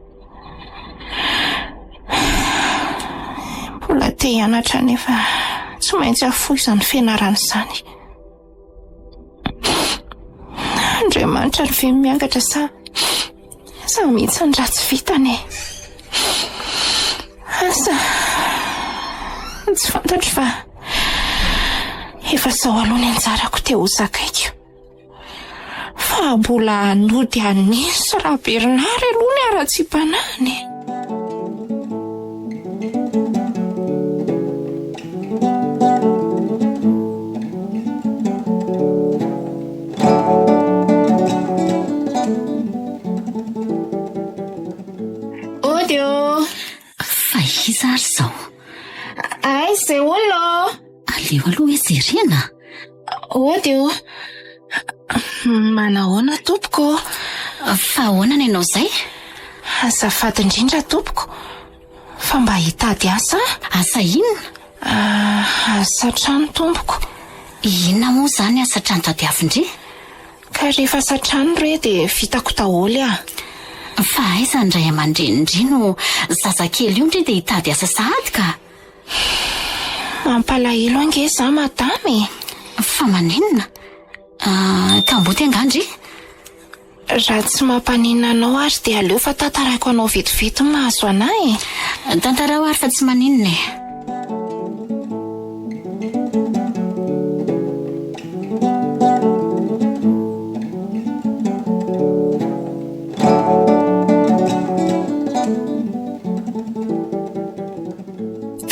Mbola te hianatra nefa tsy maintsy afoy izany fianarana izany. Andriamanitra no ve miangatra sa sa mihitsy ny ratsy vitany e? Asa tsy fantatro fa efa zao aloha ny anjarako te ho zakaiko. Fa mbola hanody an'i sy Rabernard aloha ny haratsiam-panahiny e. Ody ô! Fa iza ary izao? Aiza izay olona ô? Aleo aloha hoe jerena. Ody ô! Manahoana tompoko ô? Fa ahoana ny anao izay? Azafady indrindra tompoko, fa mba hitady asa aho. Asa inona? Asa trano tompoko. Inona moa izany asa trano tadiavin-dry? Ka rehefa asa trano re dia vitako daholo ah. Fa aiza ny ray aman-drenin-dry no zazakely io ndry dia hitady asa sahady ka? Mampalahelo ange za madama e! Fa maninona? Kamboty angaha ndry? Raha tsy mampaninona anao ary dia aleo fa tantaraiko anao vetivety ny mahazo anah e! Tantarao ary fa tsy maninona e!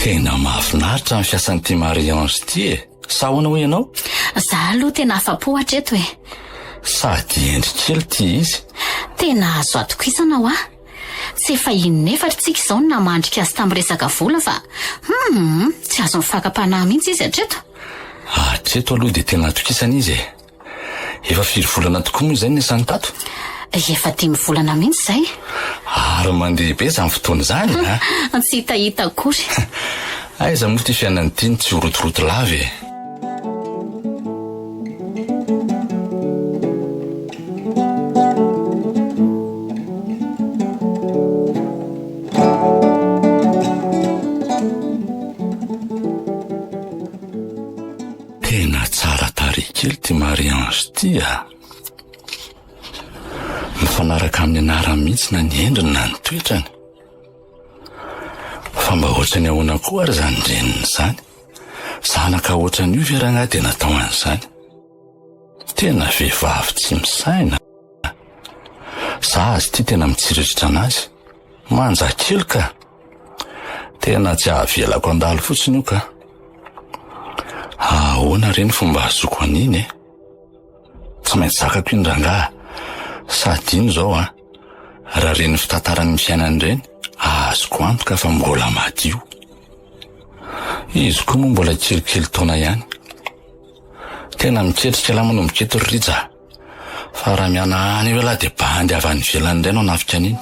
Tena mahafinaritra ny fiasan'ity Marie Ange ity e! Sa ahoana hoy ianao? Za aloha tena afa-po hatreto e! Sady hendry kely ity izy. Tena azo atokisana hoa. Tsy efa in'efatra tsika izao no namandrika azy tamin'ny resaka vola fa hum tsy azon'ny fakam-panahy mihitsy izy hatreto. Hatreto aloha dia tena atokisana izy e! Efa firy volana tokoa moa izay ny niasany tato? Efa dimy volana mihitsy izay. Ary mandeha be izany fotoana izany a! Tsy hitahita akory. Aiza moa ity fiainana ity no tsy ho rotoroto lava e! Tena tsara tarehy kely ity Marie Ange ity a! Mifanaraka amin'ny anarany mihitsy na ny endriny na ny toetrany. Fa mba ohatran'ny ahoana koa ary izany reniny izany? Zanaka ohatran'io ve rangahy dia natao an'izany? Tena vehivavy tsy misaina. Za azy ity tena mitsiriritra anazy. Manja kely ka. Tena tsy avelako handalo fotsiny io ka. Ahoana re ny fomba ahazoako an'iny e? Tsy maintsy zakako iny rangaha. Sady iny izao an. Raha ireny fitantarany ny fiainany ireny, azoko antoka fa mbola madio. Izy koa moa mbola kelikely taona ihany. Tena miketrika lahy manomboka eto ry Rija a! Fa raha mihanahana eo ialahy dia bandy avy any ivelany indray no hanafika an'iny.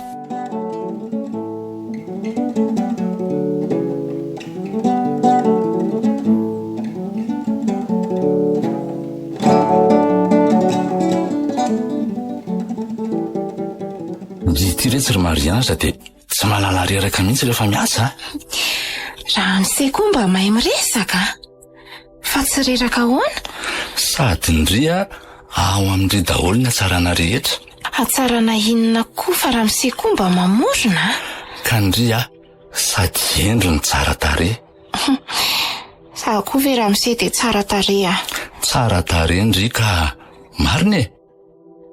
Ndry ity retsy ry Marie Ange dia tsy mahalala reraka mihitsy rehefa miasa a! Ramose koa mba mahay miresaka a! Fa tsy reraka ahoana? Sady ndry a, ao amin-dry daholo ny hatsarana rehetra. Hatsarana inona koa fa ramose koa mba mamorona a! Ka ndry a, sady hendry no tsara tarehy. Za koa ve ramose dia tsara tarehy a! Tsara tarehy ndry ka, marina e!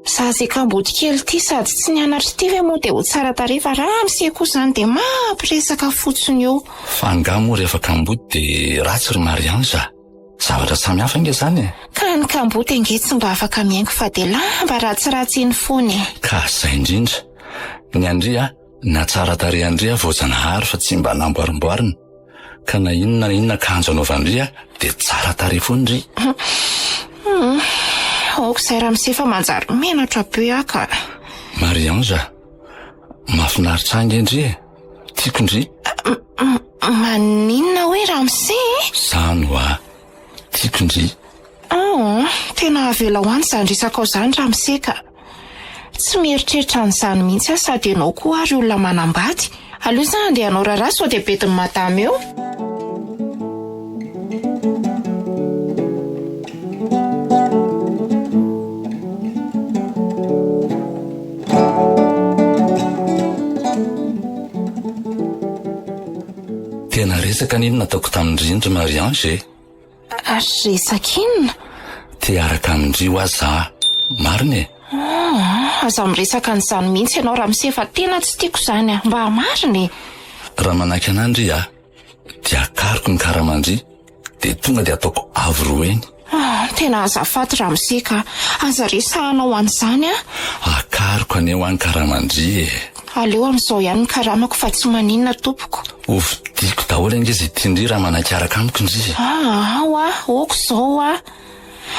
Za ze kamboty kely ity sady tsy nianatra ity ve moa dia ho tsara tarehy fa ramose koa izany dia mampiresaka fotsiny eo. Fa angaha moa rehefa kamboty dia ratsy ry Marie Ange a? Zavatra samy hafa ange izany e! Ka ny kamboty ange tsy mba afaka mihaingo fa dia lamba ratsiratsy iny foana e! Ka zay indrindra. Ny an-dry a, na tsara tarehy an-dry a voajanahary fa tsy mba namboarimboarina. Ka na inona na inona akanjo anaovan-dry a, dia tsara tarehy foana ndry. Hum, aoka izay ramose fa manjary menatra be aho ka. Marie Ange a, mahafinaritra ahy ange ndry e, tiako ndry. Maninona hoe ramose e? Zany hoa, tiako ndry. Oh, tena avelao any izany resakao izany ramose ka. Tsy mieritreritra an'izany mihitsy aho sady ianao koa ary olona manambady. Aleo za handeha hanao raharaha sao dia bedin'i madama eo. Tena resaka anie no nataoko tamin-dry iny ry Marie Ange e! Resaka inona? Te hiaraka amin-dry hoa za. Marina e! Aa, aza miresaka an'izany mihitsy ianao ramose fa tena tsy tiako izany a! Mba marina e! Raha manaiky anah ndry a, dia akariko ny karaman-dry, dia tonga dia ataoko avo roa heny. Ah, tena azafady ramose ka! Aza resahanao an'izany a! Akariko anie hoa ny karaman-dry e! Aleo amin'izao ihany ny karamako fa tsy maninona tompoko. Hovidiako daholo ange izay tian-dry raha manaiky hiaraka amiko ndry e! Aa hoa, ok izao hoa!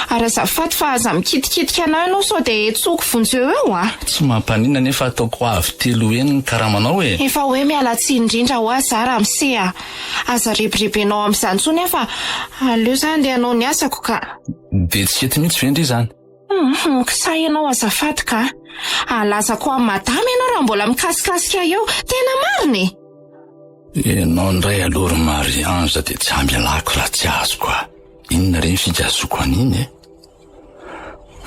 Ary azafady fa aza mikitikitika anah ianao sao dia hetsoako vonjeo eo a! Tsy mampaninona anefa ataoko avo telo heny ny karamanao e! Efa hoe miala tsiny indrindra hoa za ramose a! Aza rebirebenao amin'izany intsony aho fa aleo za andeha hanao ny asako ka! Dia tsy hety mihitsy ve ndry izany? Hum, ksa ianao azafady ka! Alazako amin'i madama ianao raha mbola mikasikasika eo, tena marina e! Ianao indray aloha ry Marie Ange dia tsy hamelako raha tsy azoko a! Inona re ny fikasoako an'iny e?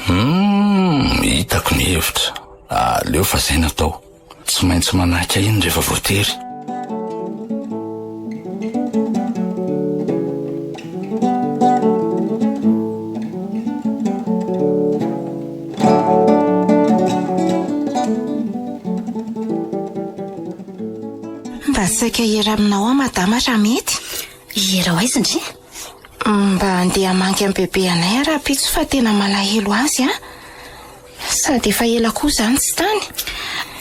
Humm, hitako ny hevitra. Aleo fa izay no atao. Tsy maintsy manahika iny rehefa voatery. Mba saika hiera aminao aho madama raha mety. Hiera ho aiza ndry? Mba handeha hamangy an'i bebe anay aho rahampitso fa tena malahelo azy an! Sady efa ela koa izany tsy tany.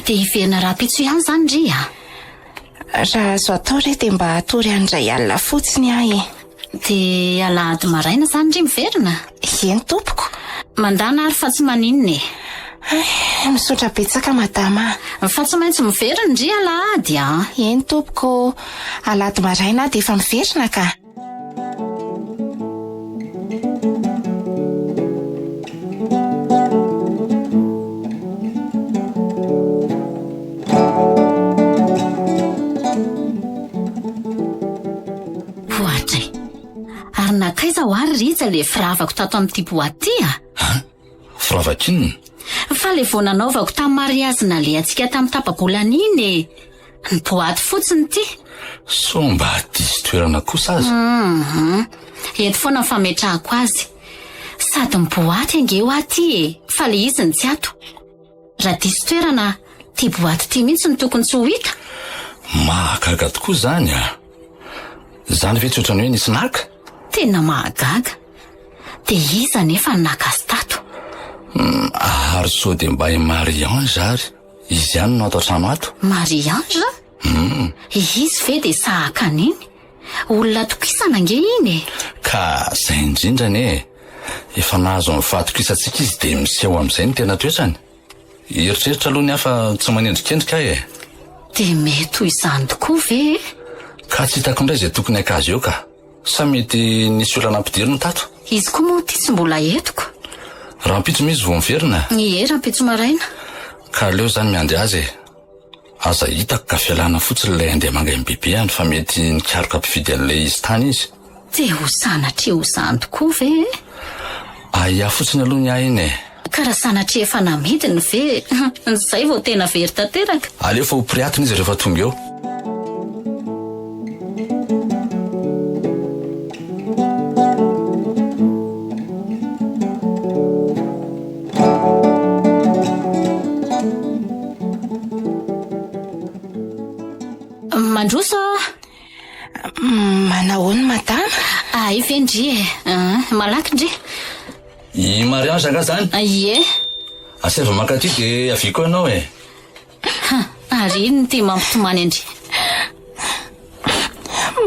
Dia hiverina rahampitso ihany izany ry a? Raha azo atao re dia mba hatory any indray alina fotsiny aho e! Dia alahady maraina izany ry miverina? Eny tompoko. Mandàna ary fa tsy maninona e! Hay, misaotra betsaka madama a! Fa tsy maintsy miverina ndry alahady a! Eny tompoko, alahady maraina aho dia efa miverina ka! Oadray! Ary nankaiza hoa ry Rija ilay firavako tato amin'ity boaty ity a? An? Firavaka inona? Fa ilay vao nanaovako tamin'ny mariazy nalehantsika tamin'ny tapa-bolana iny e! Ny boaty fotsiny ity. Sao mba diso toerana kosa aza? Hum, eto foana ny fametrahako azy. Sady ny boaty ange hoa ity e, fa ilay izy no tsy ato. Raha diso toerana, ity boaty ity mihitsy no tokony tsy ho hita. Mahagaga tokoa izany a! Izany ve tsy ohatran'ny hoe nisy naka? Tena mahagaga. Dia iza anefa no naka azy tato? Ary sao dia mba i Marie Ange ary? Izy ihany no ato an-trano ato. Marie Ange? Hum. Izy ve dia sahaka an'iny? Olona atokisana ange iny e! Ka izay indrindra anie e! Efa nahazo ny fahatokisantsika izy dia miseho amin'izay ny tena toetrany. Eritreritra aloha ny ahy fa tsy manendrikendrika ahy e! Dia mety ho izany tokoa ve e? Ka tsy hitako indray izay tokony haka azy eo ka! Sa mety nisy olona nampidiriny tato? Izy koa moa ity tsy mbola etiko. Rahampitso moa izy vao miverina? Ie, rahampitso maraina. Ka aleo izany miandry azy e! Aza hitako ka fialana fotsiny ilay andeha manga MBB any fa mety nikaroka mpividy an'ilay izy tany izy. Dia ho sanatria ho izany tokoa ve e? Ahiahy fotsiny aloha ny ahy iny e! Ka raha sanatria efa namidiny ve izay vao tena very tanteraka? Aleo fa ho piriatina izy rehefa tonga eo. Mandroso ah. Manahoana madama? Ay ve ndry e? Ah, malaky ndry. I Mariange angaha zany? Ah, ie. Asaivo mankaty dia avia koa ianao e. Ha, ary iny ty mampitomany an-dry.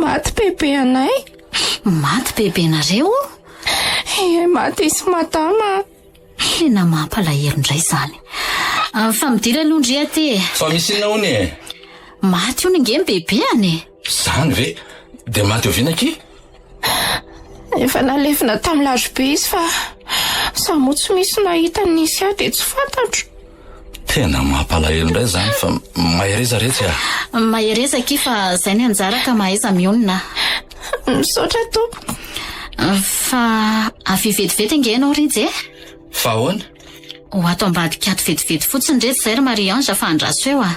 Maty bebe anay. Maty bebenareo? Ie, maty izy madama. Tena mampalahelo indray izany. Ah, fa midira aloha ndry aty e. Fa misy inona hono e? Maty hono ange ny bebeany e. Zany ve? Dia maty oviana akia? Efa nalevina tamin'ny larobia izy fa za moa tsy misy nahita ny nisy ahy dia tsy fantatro. Tena mampalahelo indray izany fa mahereza retsy a. Mahereza akia fa zay ny anjara ka mahaiza mionona. Misaotra tompoko. Fa avia vetivety ange ianao Rija e. Fa ahoana? Ho ato ambadika ato vetivety fotsiny retsy izay ry Marie Ange fa andraso eo a.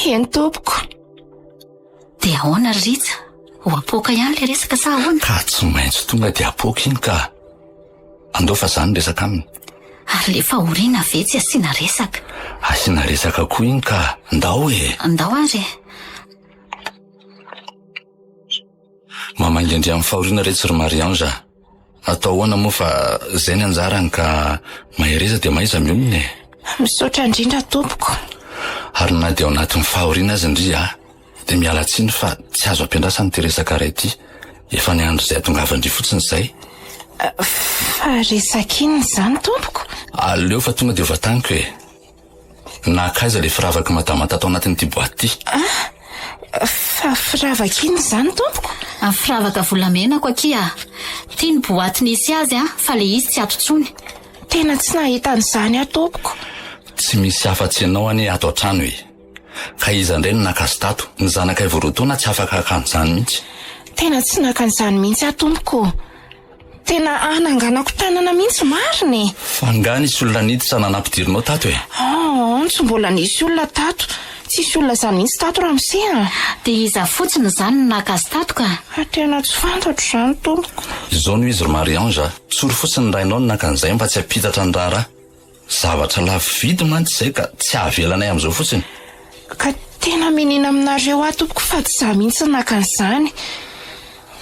Eny tompoko. Dia ahoana ry Rija? Ho apoaka ihany ilay resaka sa ahoana? Ka tsy maintsy tonga dia apoaka iny ka. Andao fa za no resaka aminy. Ary le fahoriana ve tsy asiana resaka? Asiana resaka koa iny ka, ndao e! Ndao ary e! Mamangy an-dry amin'ny fahoriana retsy ry Marie Ange a! Atao ahoana moa fa zay ny anjarany ka mahereza dia mahaiza mionona e! Misaotra indrindra tompoko. Ary na dia ao anatin'ny fahoriana aza ndry a, dia miala tsiny fa tsy azo ampiandrasana ity resaka iray ity. Efa niandry izay hatongavan-dry fotsiny izay. Fa resaka inona izany tompoko? Aleo fa tonga dia hovataniko e! Nankaiza ilay firavak'i madama tato anatin'ity boaty ity? Ah! Fa firavaka inona izany tompoko? Firavaka volamenako akia. Ity ny boaty nisy azy an, fa ilay izy tsy ato intsony. Tena tsy nahita an'izany aho tompoko. Tsy misy afa-tsy ianao anie ato an-trano e. Ka iza indray no naka azy tato? Ny zanakay vao roa taona tsy afaka haka an'izany mihitsy. Tena tsy naka an'izany mihitsy aho tompoko. Tena hananganako tanana mihitsy marina e! Fa angaha nisy olona niditra na nampidirinao tato e? Aa, tsy mbola nisy olona tato. Tsisy olona izany mihitsy tato ramose a! Dia iza fotsiny izany no naka azy tato ka? Tena tsy fantatro izany tompoko. Izao no izy ry Marie Ange a! Tsory fotsiny ny rainao no naka an'izay mba tsy hampitatra ny raharaha. Zavatra lafo vidy mantsy izay ka tsy havelanay amin'izao fotsiny. Ka tena menina aminareo aho tompoko fa tsy izaho mihitsy no naka an'izany.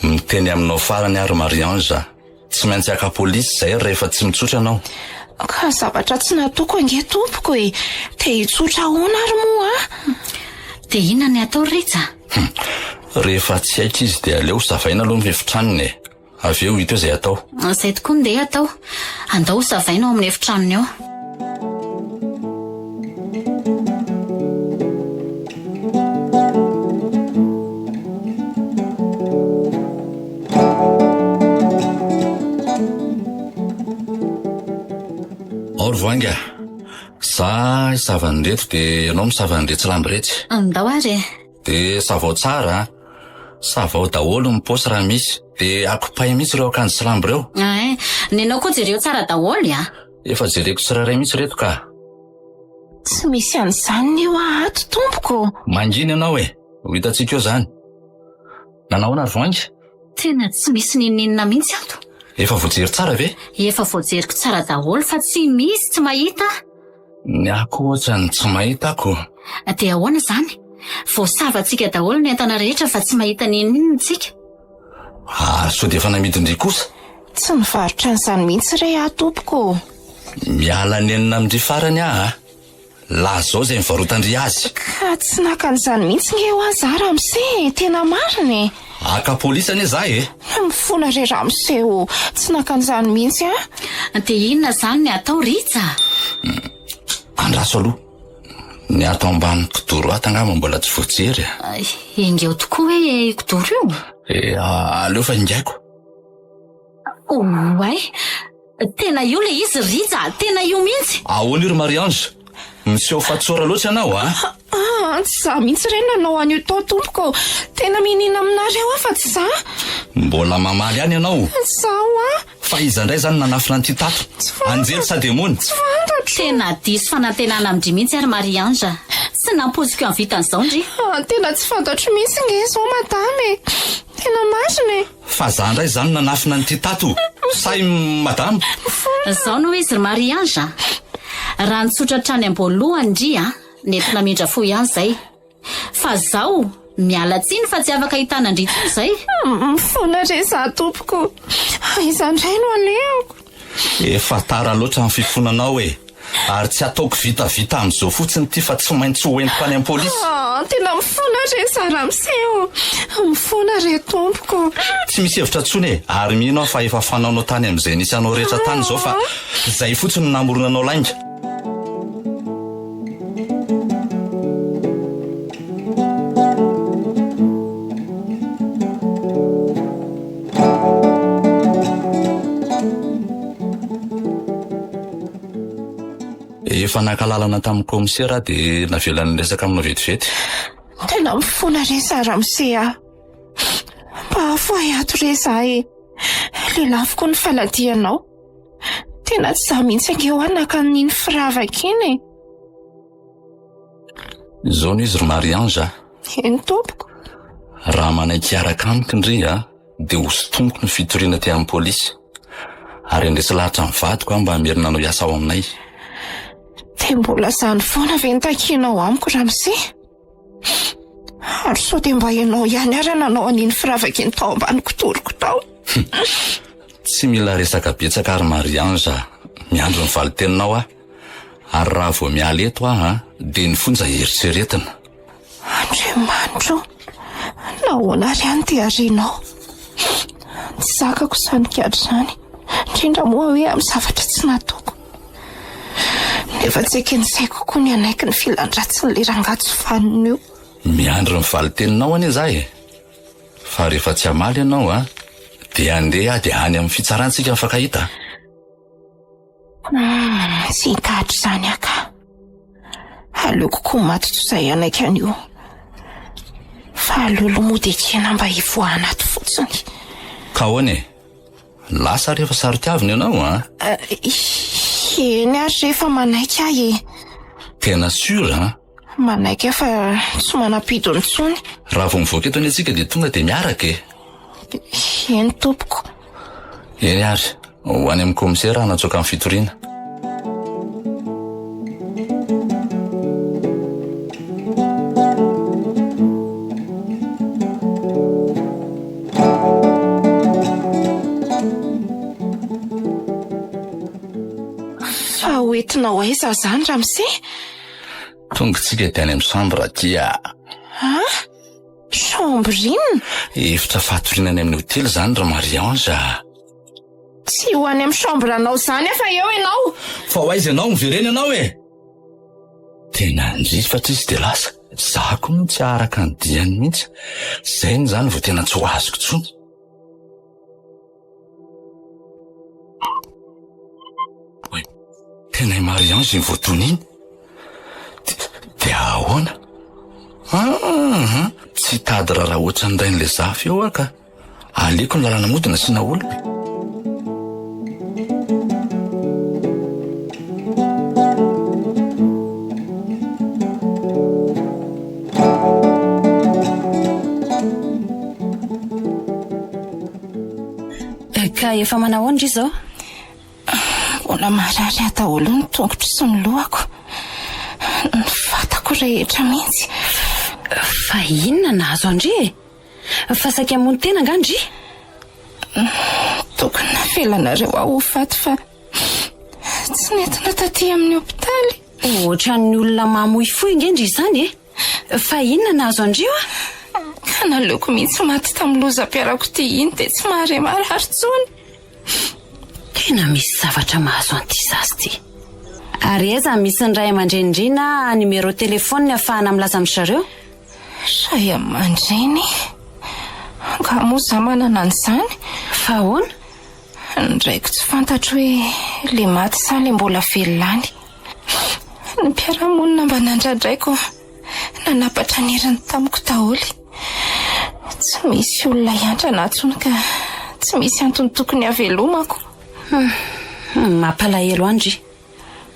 Miteny aminao farany aho ry Marie Ange a! Tsy maintsy haka polisy izay rehefa tsy mitsotra ianao. Ka zavatra tsy nataoko ange tompoko e! Te hitsotra ahoana ary moa aho? Dia inona ny atao ry Rija? Hum! Rehefa tsy haiko izy dia aleo savaina aloha ny efitranony e! Avy eo hita eo izay atao. Izay tokoa no ndeha atao. Andao ho savaina ao amin'ny efitranony ao. Ao ry Voahangy a! Za hisava an'ireto dia ianao misava an'iretsy lamba iretsy. Andao ary e! Dia savao tsara a! Savao daholo ny paosy raha misy. Dia akopay mihitsy ireo akanjo sy lamba ireo. Ay, nenao koa jereo tsara daholo a! Efa jereko tsirairay mihitsy ireto ka. Tsy misy an'izany ny eo aho ato tompoko. Mangina ianao e! Ho hitantsika eo izany. Nanao ahoana ry Voahangy? Tena tsy misy n'inon'inona mihitsy ato. Efa voajery tsara ve? Efa voajeriko tsara daholo fa tsy misy, tsy mahita aho. Ny ahy koa ohatran'ny tsy mahita ako. Dia ahoana izany? Voasavantsika daholo ny entana rehetra fa tsy mahita n'inon'inona isika. Ary sao dia efa namidin-dry kosa? Tsy mivarotra an'izany mihitsy re aho tompoko ô. Miala nenina amin-dry farany aho a! Lazao izay nivarotan-dry azy. Ka tsy naka an'izany mihitsy nge hoa za ramose e, tena marina e. Haka polisy anie za e. Mifona re ramose ô, tsy naka an'izany mihitsy aho. Dia inona izany ny atao Rija? Andraso aloha. Ny ato ambany kidoro ato angamba mbola tsy voajery a. Ingao tokoa hoe io kidoro io? Eh, aleo fa ingaiko. Oay! Tena io ilay izy Rija a! Tena io mihitsy! Ahoana io ry Marie Ange? Miseho fahatsora loatra ianao a! Ah, tsy za mihitsy re nanao an'io tao tompoko. Tena miniana aminareo aho fa tsy za. Mbola mamaly ihany ianao. Tsy za hoa. Fa iza indray izany nanafina an'ity tato? Anjely sa demony? Tsy fantatro. Tena diso fanantenana amin-dry mihitsy ary Marie Ange a! Tsy nampoiziko hahavita an'izao ndry. Ah, tena tsy fantatro mihitsy nge izao madama e! Tena marina e! Fa za ndray zany nanafina an'ity tato sa i madama? Zao no izy ry Marie Ange a! Raha nitsotra hatrany am-boalohany ndry a, nety namindra fo ihany zay. Fa zao, miala tsiny fa tsy afaka hitana an-dry intsony zay. Mifona re za tompoko. Aiza ndray no alehako? Efa tara loatra ny fifonanao e! Ary tsy ataoko vitavita amin'izao fotsiny ity fa tsy maintsy ho entiko any amin'ny polisy. Ah, tena mifona re za ramose ô! Mifona re tompoko. Tsy misy hevitra intsony e! Ary mino aho fa efa fanaonao tany amin'izay nisy anao rehetra tany izao fa izay fotsiny no namoronanao lainga. Efa naka lalana tamin'ny kaomisera aho dia navelany niresaka aminao vetivety. Tena mifona re za ramose a! Mba afoay ato re za e! Lelafiko ny faladianao. Tena tsy za mihitsy ange hoa naka an'iny firavaka iny e! Izao no izy ry Marie Ange a! Eny tompoko. Raha manaiky hiaraka amiko ndry a, dia hosintomiko ny fitoriana aty amin'ny polisy. Ary handresy lahatra ny vadiko aho mba hamerina anao hiasa ao aminay. Dia mbola izany foana ve no takianao amiko ramose? Ary sao dia mba ianao ihany ary nanao an'iny firavaka iny tao ambany kotoroko tao? Tsy mila resaka betsaka ary Marie Ange a! Miandry ny valin-teninao aho. Ary raha vao miala eto aho an, dia ny fonja eritreretina. Andriamanitro o! Nahoana ary aho no te harenao? Tsy zakako izany gadra izany, indrindra moa hoe amin'ny zavatra tsy nataoko. Nefa tsy eken'ny saiko koa ny hanaiky ny filan-dratsin'ilay rangahy tsy vanona io. Miandry ny valin-teninao anie za e! Fa rehefa tsy hamaly ianao an, dia handeha aho dia any amin'ny fitsarana tsika mifankahita. Hum, tsy hitahatra izany aho ka. Aleoko koa maty toy izay hanaiky an'io. Fa aleo aloha mody ekena mba hivoahana ato fotsiny. Ka ahoana e? Lasa rehefa saro-tiavina ianao an? Eh, eny ary rehefa manaiky aho e. Tena sûr an? Manaiky aho fa tsy manam-pidiny intsony. Raha vao mivoaka eto anie tsika dia tonga dia miaraka e. Eny tompoko. Eny ary, ho any amin'ny kaomisera hanatsoaka ny fitoriana. Fa ho entinao aiza izany ramose? Tonga tsika dia any amin'ny chambre aty a. Ah? Chambre inona? Efitra fatoriana any amin'ny hotely izany ry Marie Ange a. Tsy ho any amin'ny chambre anao izany aho fa eo ianao. Fa ho aiza ianao? Miverena ianao e! Tena nirifatra izy dia lasa. Za koa moa tsy haharaka ny diany mihitsy. Izay izany vao tena tsy ho azoko intsony. Oay, tena i Marie Ange iny voadona iny. Dia ahoana? Ah, tsy hitady raharaha ohatran'ny rain'ilay zafy eo aho ka. Aleoko ny lalana mody nasiana olona. Ka efa manahoana ndry izao? Mbola marary ahy daholo ny tongotro sy ny lohako. Ny vatako rehetra mihitsy. Fa inona nahazo an-dry e? Fa saika hamono tena angaha ndry? Tokony navelanareo aho ho faty fa tsy nentina taty amin'ny hopitaly. Ohatran'ny olona mamoy fo ange ndry izany e! Fa inona nahazo an-dry oa? Ka naleoko mihitsy maty tamin'ny lozam-piarakodia iny dia tsy mahare marary intsony. Tena misy zavatra mahazo an'ity zaza ity. Ary aiza misy ny ray aman-drenin-dry na numéro téléphone ahafahana milaza amin-dry zareo? Ray aman-dreny? Angaha moa izaho manana an'izany? Fa ahoana? Ny raiko tsy fantatro hoe le maty sa le mbola velona any. Ny mpiara-monina mba nandrandraiko nanapatra ny heriny tamiko daholo. Tsy misy olona hiantrana ahy intsony ka tsy misy antony tokony havelomako. Hum, mampalahelo ahy ndry.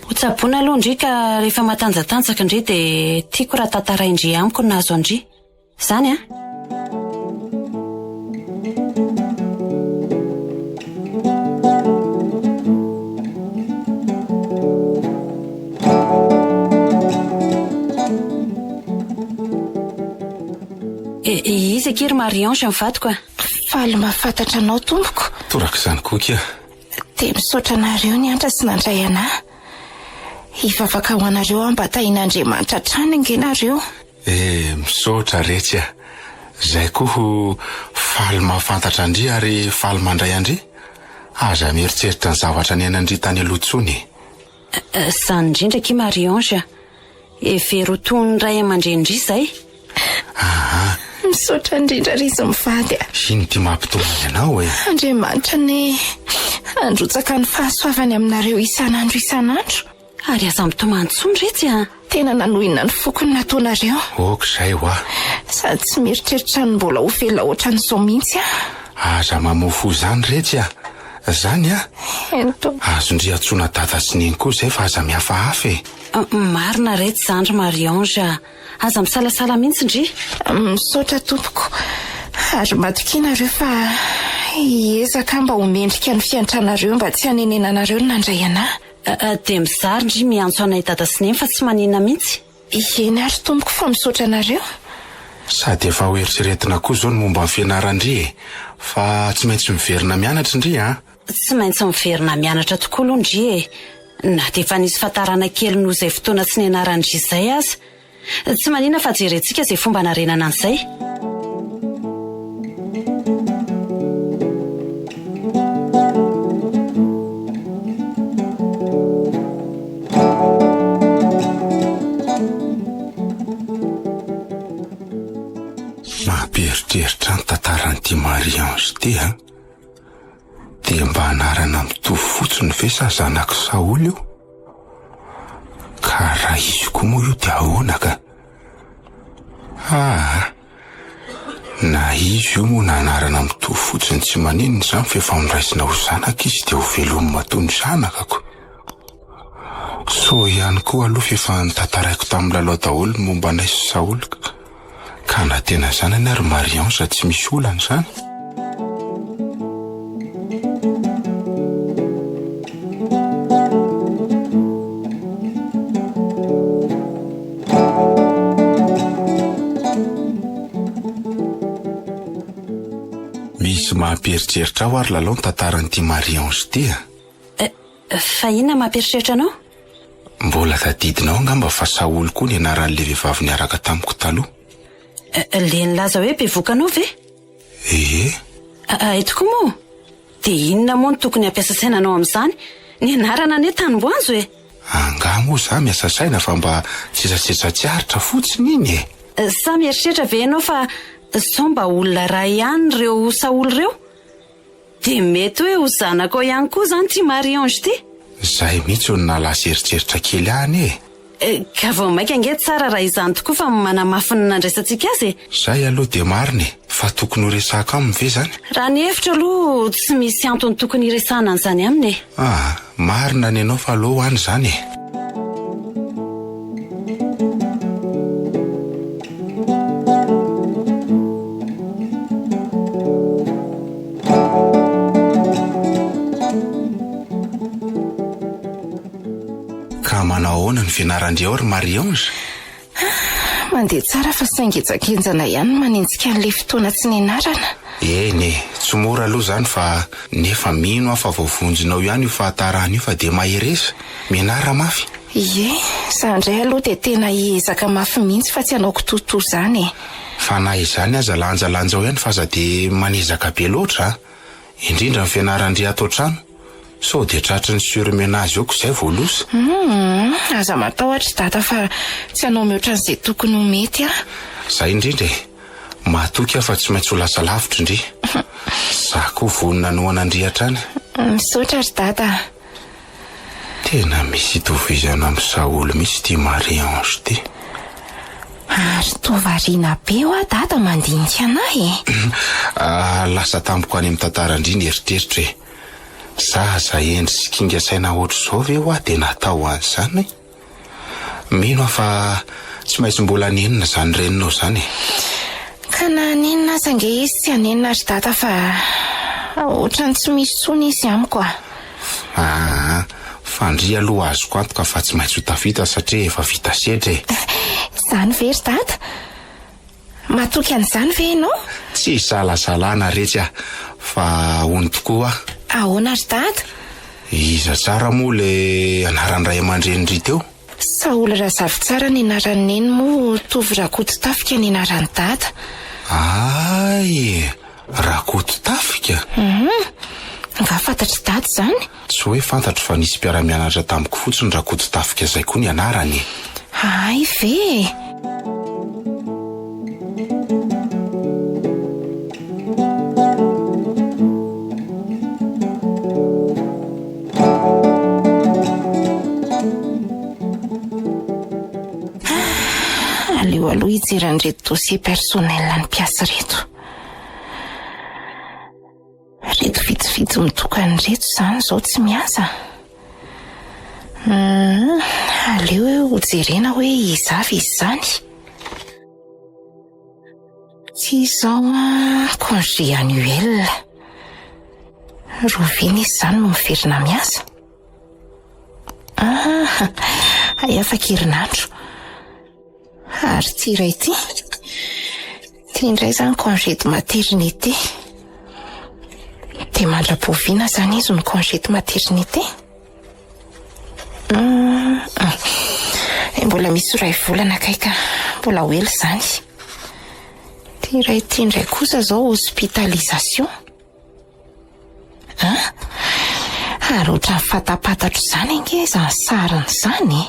Ho tsaboina aloha ndry ka rehefa matanjatanjaka ndry dia tiako raha tantarain-dry amiko ny nahazo an-dry. Izany an! Iza akia ry Marie Ange ny vadiko a? Faly mahafantatra anao tompoko. Torak'izany koa akia. Dia misaotra anareo niantra sy nandray anah. Hivavaka ho anareo aho mba tahian'Andriamanitra hatrany ange nareo. Eh, misaotra retsy a. Zay koa ho faly mahafantatra an-dry ary faly mandray an-dry. Aza mieritreritra ny zavatra niainan-dry tany aloha intsony e. Izany indrindra akia Marie Ange a. Hevero ho toy ny ray aman-drenin-dry izay. Aa. Misaotra indrindra ry izy mivady a. Ino ity mampitomany anao e? Andriamanitra anie handrotsaka ny fahasoavany aminareo isan'andro isan'andro. Ary aza mitomany intsony retsy a! Tena nanohina ny foko ny nataonareo. Ok izay hoa. Sady tsy mieritreritra ny mbola ho velona ohatran'izao mihitsy aho. Aza mamoa fo izany retsy a! Zany a! Eny tompoko. Azon-dry antsoina dada sy neny koa izay fa aza mihafahafa e! Marina retsy izany ry Marie Ange a! Aza misalasala mihitsy ndry. Misaotra tompoko. Ary matokia nareo fa hiezaka aho mba ho mendrika ny fiantranareo mba tsy hanenenanareo ny nandray anah. Dia mizara ndry miantso anay dada sy neny fa tsy maninona mihitsy. Eny ary tompoko fa misaotra anareo. Sady efa ho eritreretina koa izao ny momba ny fianaran-dry e! Fa tsy maintsy miverina mianatra ndry an! Tsy maintsy miverina mianatra tokoa aloha ndry e! Na dia efa nisy fahatarana kely noho izay fotoana tsy nianaran-dry izay aza. Tsy manina fa jerentsika izay fomba hanarenana an'izay. Mampieritreritra ny tantaran'ity Marie Ange ity an! Dia mba anarana mitovy fotsiny ve sa zanak'i Saoly io? Ka raha izy koa moa io dia ahoana ka? Aa! Na izy io moa na anarana mitovy fotsiny tsy maninona izany fa efa noraisina ho zanaka izy dia ho velomina toy ny zanakako. Soa ihany koa aloha f'efa notantaraiko tamin'i Lalao daholo ny momba anay sy Saoly ka na tena zanany ary Marie Ange tsy misy olana izany. Misy mampieritreritra aho ary Lalao ny tantaran'ity Marie Ange ity a. Fa inona mampieritreritra anao? Mbola tadidinao angamba fa Saoly koa ny anaran'ilay vehivavy niaraka tamiko taloha. Le nilaza hoe bevoka anao ve? Ee. Hay tokoa moa! Dia inona moa no tokony hampiasa saina anao amin'izany? Ny anarana anie tanim-boanjo e! Angaha moa za miasa saina fa mba tsetsatsetsa tsy aritra fotsiny iny e! Sa mieritreritra ve ianao fa sao mba olona iray ihany ireo Saoly ireo? Dia mety hoe ho zanakao ihany koa izany ity Marie Ange ity? Izay mihitsy no nahalasa eritreritra kely ahy anie e! Ka vao mainka ange tsara raha izany tokoa fa manamafy ny nandraisantsika azy e! Izay aloha dia marina e! Fa tokony ho resahako aminy ve izany? Raha ny hevitro aloha tsy misy antony tokony hiresahana an'izany aminy e! Ah, marina ny anao fa aleo any izany e! Ka manao ahoana ny fianaran-dry ao ry Marie Ange? Mandeha tsara fa saingy henjakenjana ihany ny manenjika an'ilay fotoana tsy nianarana. Eny e, tsy mora aloha izany fa nefa mino aho fa voavonjinao ihany io fahatarana io fa dia mahereza, mianara mafy. Ie, za indray aloha dia tena hiezaka mafy mihitsy fa tsy hanao kitoatoa izany e. Fa na izany aza lanjalanjao ihany fa aza dia manezaka be loatra a! Indrindra ny fianaran-dry ato an-trano, sao dia tratry ny surmenage eo ko izay vao loza. Humm, aza matahotra ry dada fa tsy hanao mihoatra an'izay tokony ho mety aho. Izay indrindra e! Matoky aho fa tsy maintsy ho lasa lavitra ndry. Za koa vonona hanohana an-dry hatrany. Misaotra ry dada a! Tena misy itovizana amin'i Saholy mihitsy ity Marie Ange ity. Ary toa variana be hoa dada mandinika anah e! Ah, lasa tampoka any amin'ny tantaran-dry ny eritreritra e! Zaza hendry sy kinga saina ohatr'izao ve hoa dia natao an'izany? Mino aho fa tsy maintsy mbola hanenina izany reninao izany e! Ka na hanenina aza ange izy tsy hanenina ry dada fa ohatran'ny tsy misy intsony izy amiko a! Aa, fa ndry aloha azoko antoka fa tsy maintsy ho tafita satria efa vita sedra e! Izany ve ry dada? Matoky an'izany ve ianao? Tsy isalasalana retsy a! Fa hono tokoa aho. Ahoana ry dada? Iza tsara moa le anaran'ny ray aman-drenin-dry teo? Saholy Razafitsara ny anaran'i Neny moa Tovo Rakototafika ny anaran'i Dada. Hay! Rakototafika? Hum! Angaha fantatr'i Dada izany? Tsy hoe fantatro fa nisy mpiara-mianatra tamiko fotsiny Rakototafika izay koa ny anarany e! Hay ve e! Aleo aloha hijery an'ireto dossier personnel an'ny mpiasa ireto. Reto vitsivitsy mitokana ireto izany izao tsy miasa. Hum, aleo hoe hojerena hoe iza avy izy izany. Ty izao an, congé annuel. Rahoviana izy izany no miverina miasa? Ah, hay afaka herinandro. Ary ity iray ity? Ity indray izany congé de maternité. Dia mandra-poviana izany izy no congé de maternité? Ah, mbola misy iray volana kay ka. Mbola ho ela izany. Ity iray ity indray kosa izao hospitalisation. An? Ary ohatran'ny fantapantatro izany ange izany sariny izany e.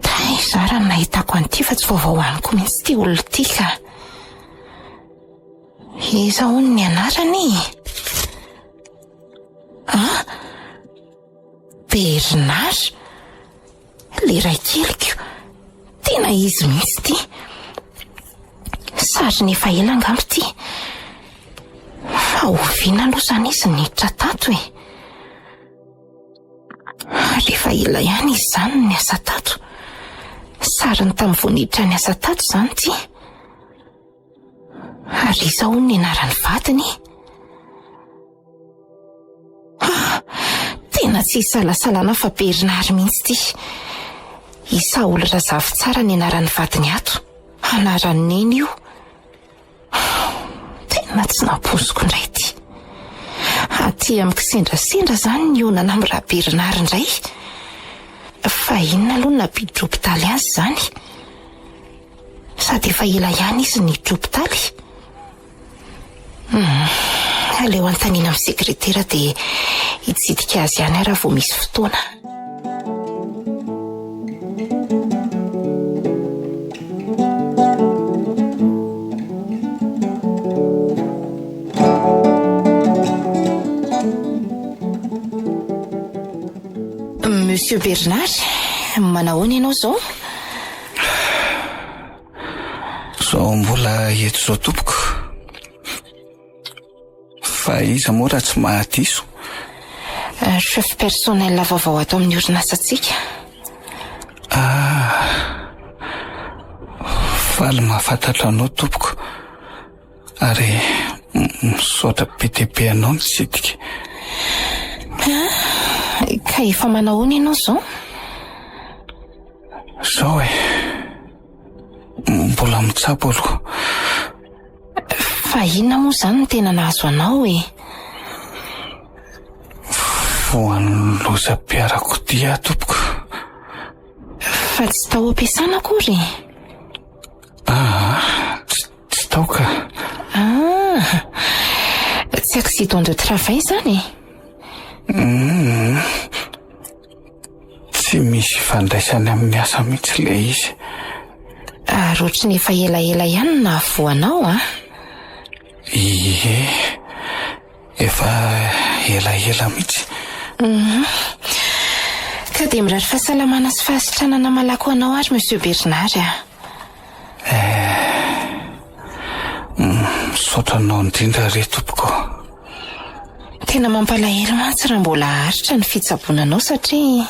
Taiza ary no nahitako an'ity fa tsy vaovao amiko mihitsy ity olona ity ka. Iza hono ny anarany e? An? Bernard? Le raikeliko. Tena izy mihitsy ity. Sariny efa ela angamba ity. Fa oviana aloha izany izy niditra tato e? Ary efa ela ihany izy izany no niasa tato. Sariny tamin'ny vao niditra niasa tato izany ity. Ary iza hono ny anaran'ny vadiny? Ah, tena tsy isalasalana fa Bernard mihitsy ity. I Saholy Razafitsara ny anaran'ny vadiny ato. Anaran'i Neny io. Tena tsy nampoiziko indray ity. Aty amin'ny kisendrasendra izany ny honana amin'i Rabernard indray. Fa inona aloha no nampiditra hopitaly azy izany? Sady efa ela ihany izy no niditra hopitaly. Hum, aleo anontaniana amin'ny sekretera dia hitsidika azy ihany aho raha vao misy fotoana. Monsieur Bernard, manahoana ianao izao? Zao mbola eto zao tompoko. Fa iza moa raha tsy mahadiso? Euh, chef personnel vaovao ato amin'ny orinasantsika. Ah, faly mahafantatra anao tompoko. Ary misaotra be dia be anao nitsidika. Ah, ka efa manahoana ianao izao? Zao e. Mbola mitsabo aloha. Fa inona moa izany no tena nahazo anao e? Voan'ny lozam-piarakodia aho tompoko. Fa tsy tao am-piasana akory e? Ah, tsy tao ka. Ah, tsy accident de travail izany e? Mm. Tsy misy ifandraisany amin'ny asa mihitsy ilay izy. Ary ohatry ny efa elaela ihany no nahavoa anao an? Ie, efa elaela mihitsy. Mhm. Ka dia mirary fahasalamana sy fahasitranana malaky ho anao ary Monsieur Bernard a. Eh, misaotra anao indrindra re tompoko. Tena mampalahelo mantsy raha mbola haharitra ny fitsaboana anao satria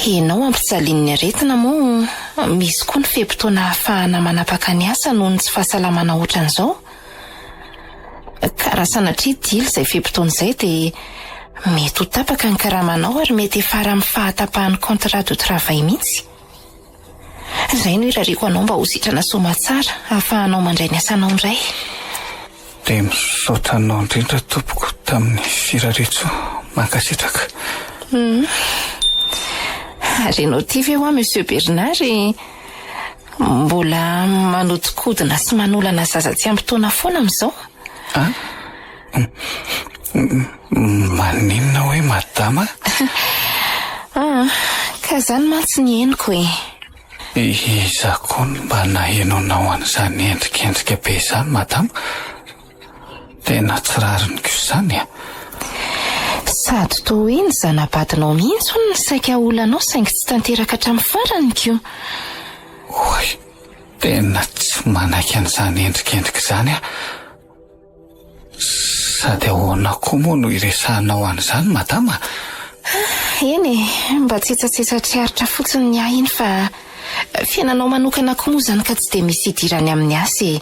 ianao ampijalian'ny aretina moa misy koa ny fe-potoana ahafahana manapaka ny asa noho ny tsy fahasalamana ohatran'izao. Ka raha sanatria dila izay fe-potoana izay dia mety ho tapaka ny karamanao ary mety hiafara amin'ny fahatapahan'ny contrat de travail mihitsy. Izay no irariako anao mba ho sitrana soamatsara ahafahanao mandray ny asanao indray. Dia misaotra anao indrindra tompoko tamin'ny firariantsoa. Mankasitraka. Hum. Ary ianao ity ve hoa Monsieur Bernard e? Mbola manodinkodina sy manolana zaza tsy ampy taona foana amin'izao? Ah? Maninona hoe madama? Ah, ka izany mantsy ny henoko e. Iza koa no mba nahenoanao an'izany endrikendrika be izany madama? Tena tsy rariny kosa izany e. Sady toa hoe ny zana-badinao mihitsy hono no saika haolanao saingy tsy tanteraka hatramin'ny farany ko. Oay, tena tsy manaiky an'izany endrikendrika izany aho. Sady ahoana koa moa no iresahanao an'izany madama? Eny e, mba tsetsatsetsa tsy aritra fotsiny ny ahy iny fa Fiainanao manokana koa moa izany ka tsy dia misy idirany amin'ny asa e.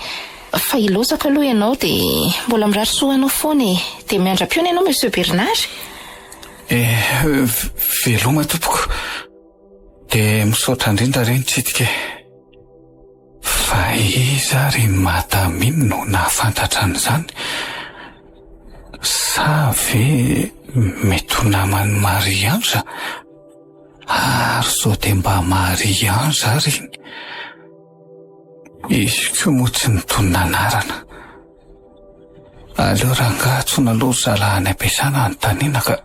Fa ilaozako aloha ianao dia mbola mirary soa anao foana e. Dia miandra-pihaona ianao Monsieur Bernard. Eh, veloma tompoko. Dia misaotra indrindra re nitsidika e. Fa iza ary i Madame iny no nahafantatra an'izany? Sa ve mety ho naman'i Marie Ange? Ary sao dia mba Marie Ange ary iny? Izy koa moa tsy nitonona anarana. Aleo rangahy antsoina aloha ry zalahy any am-piasana hanontaniana ka.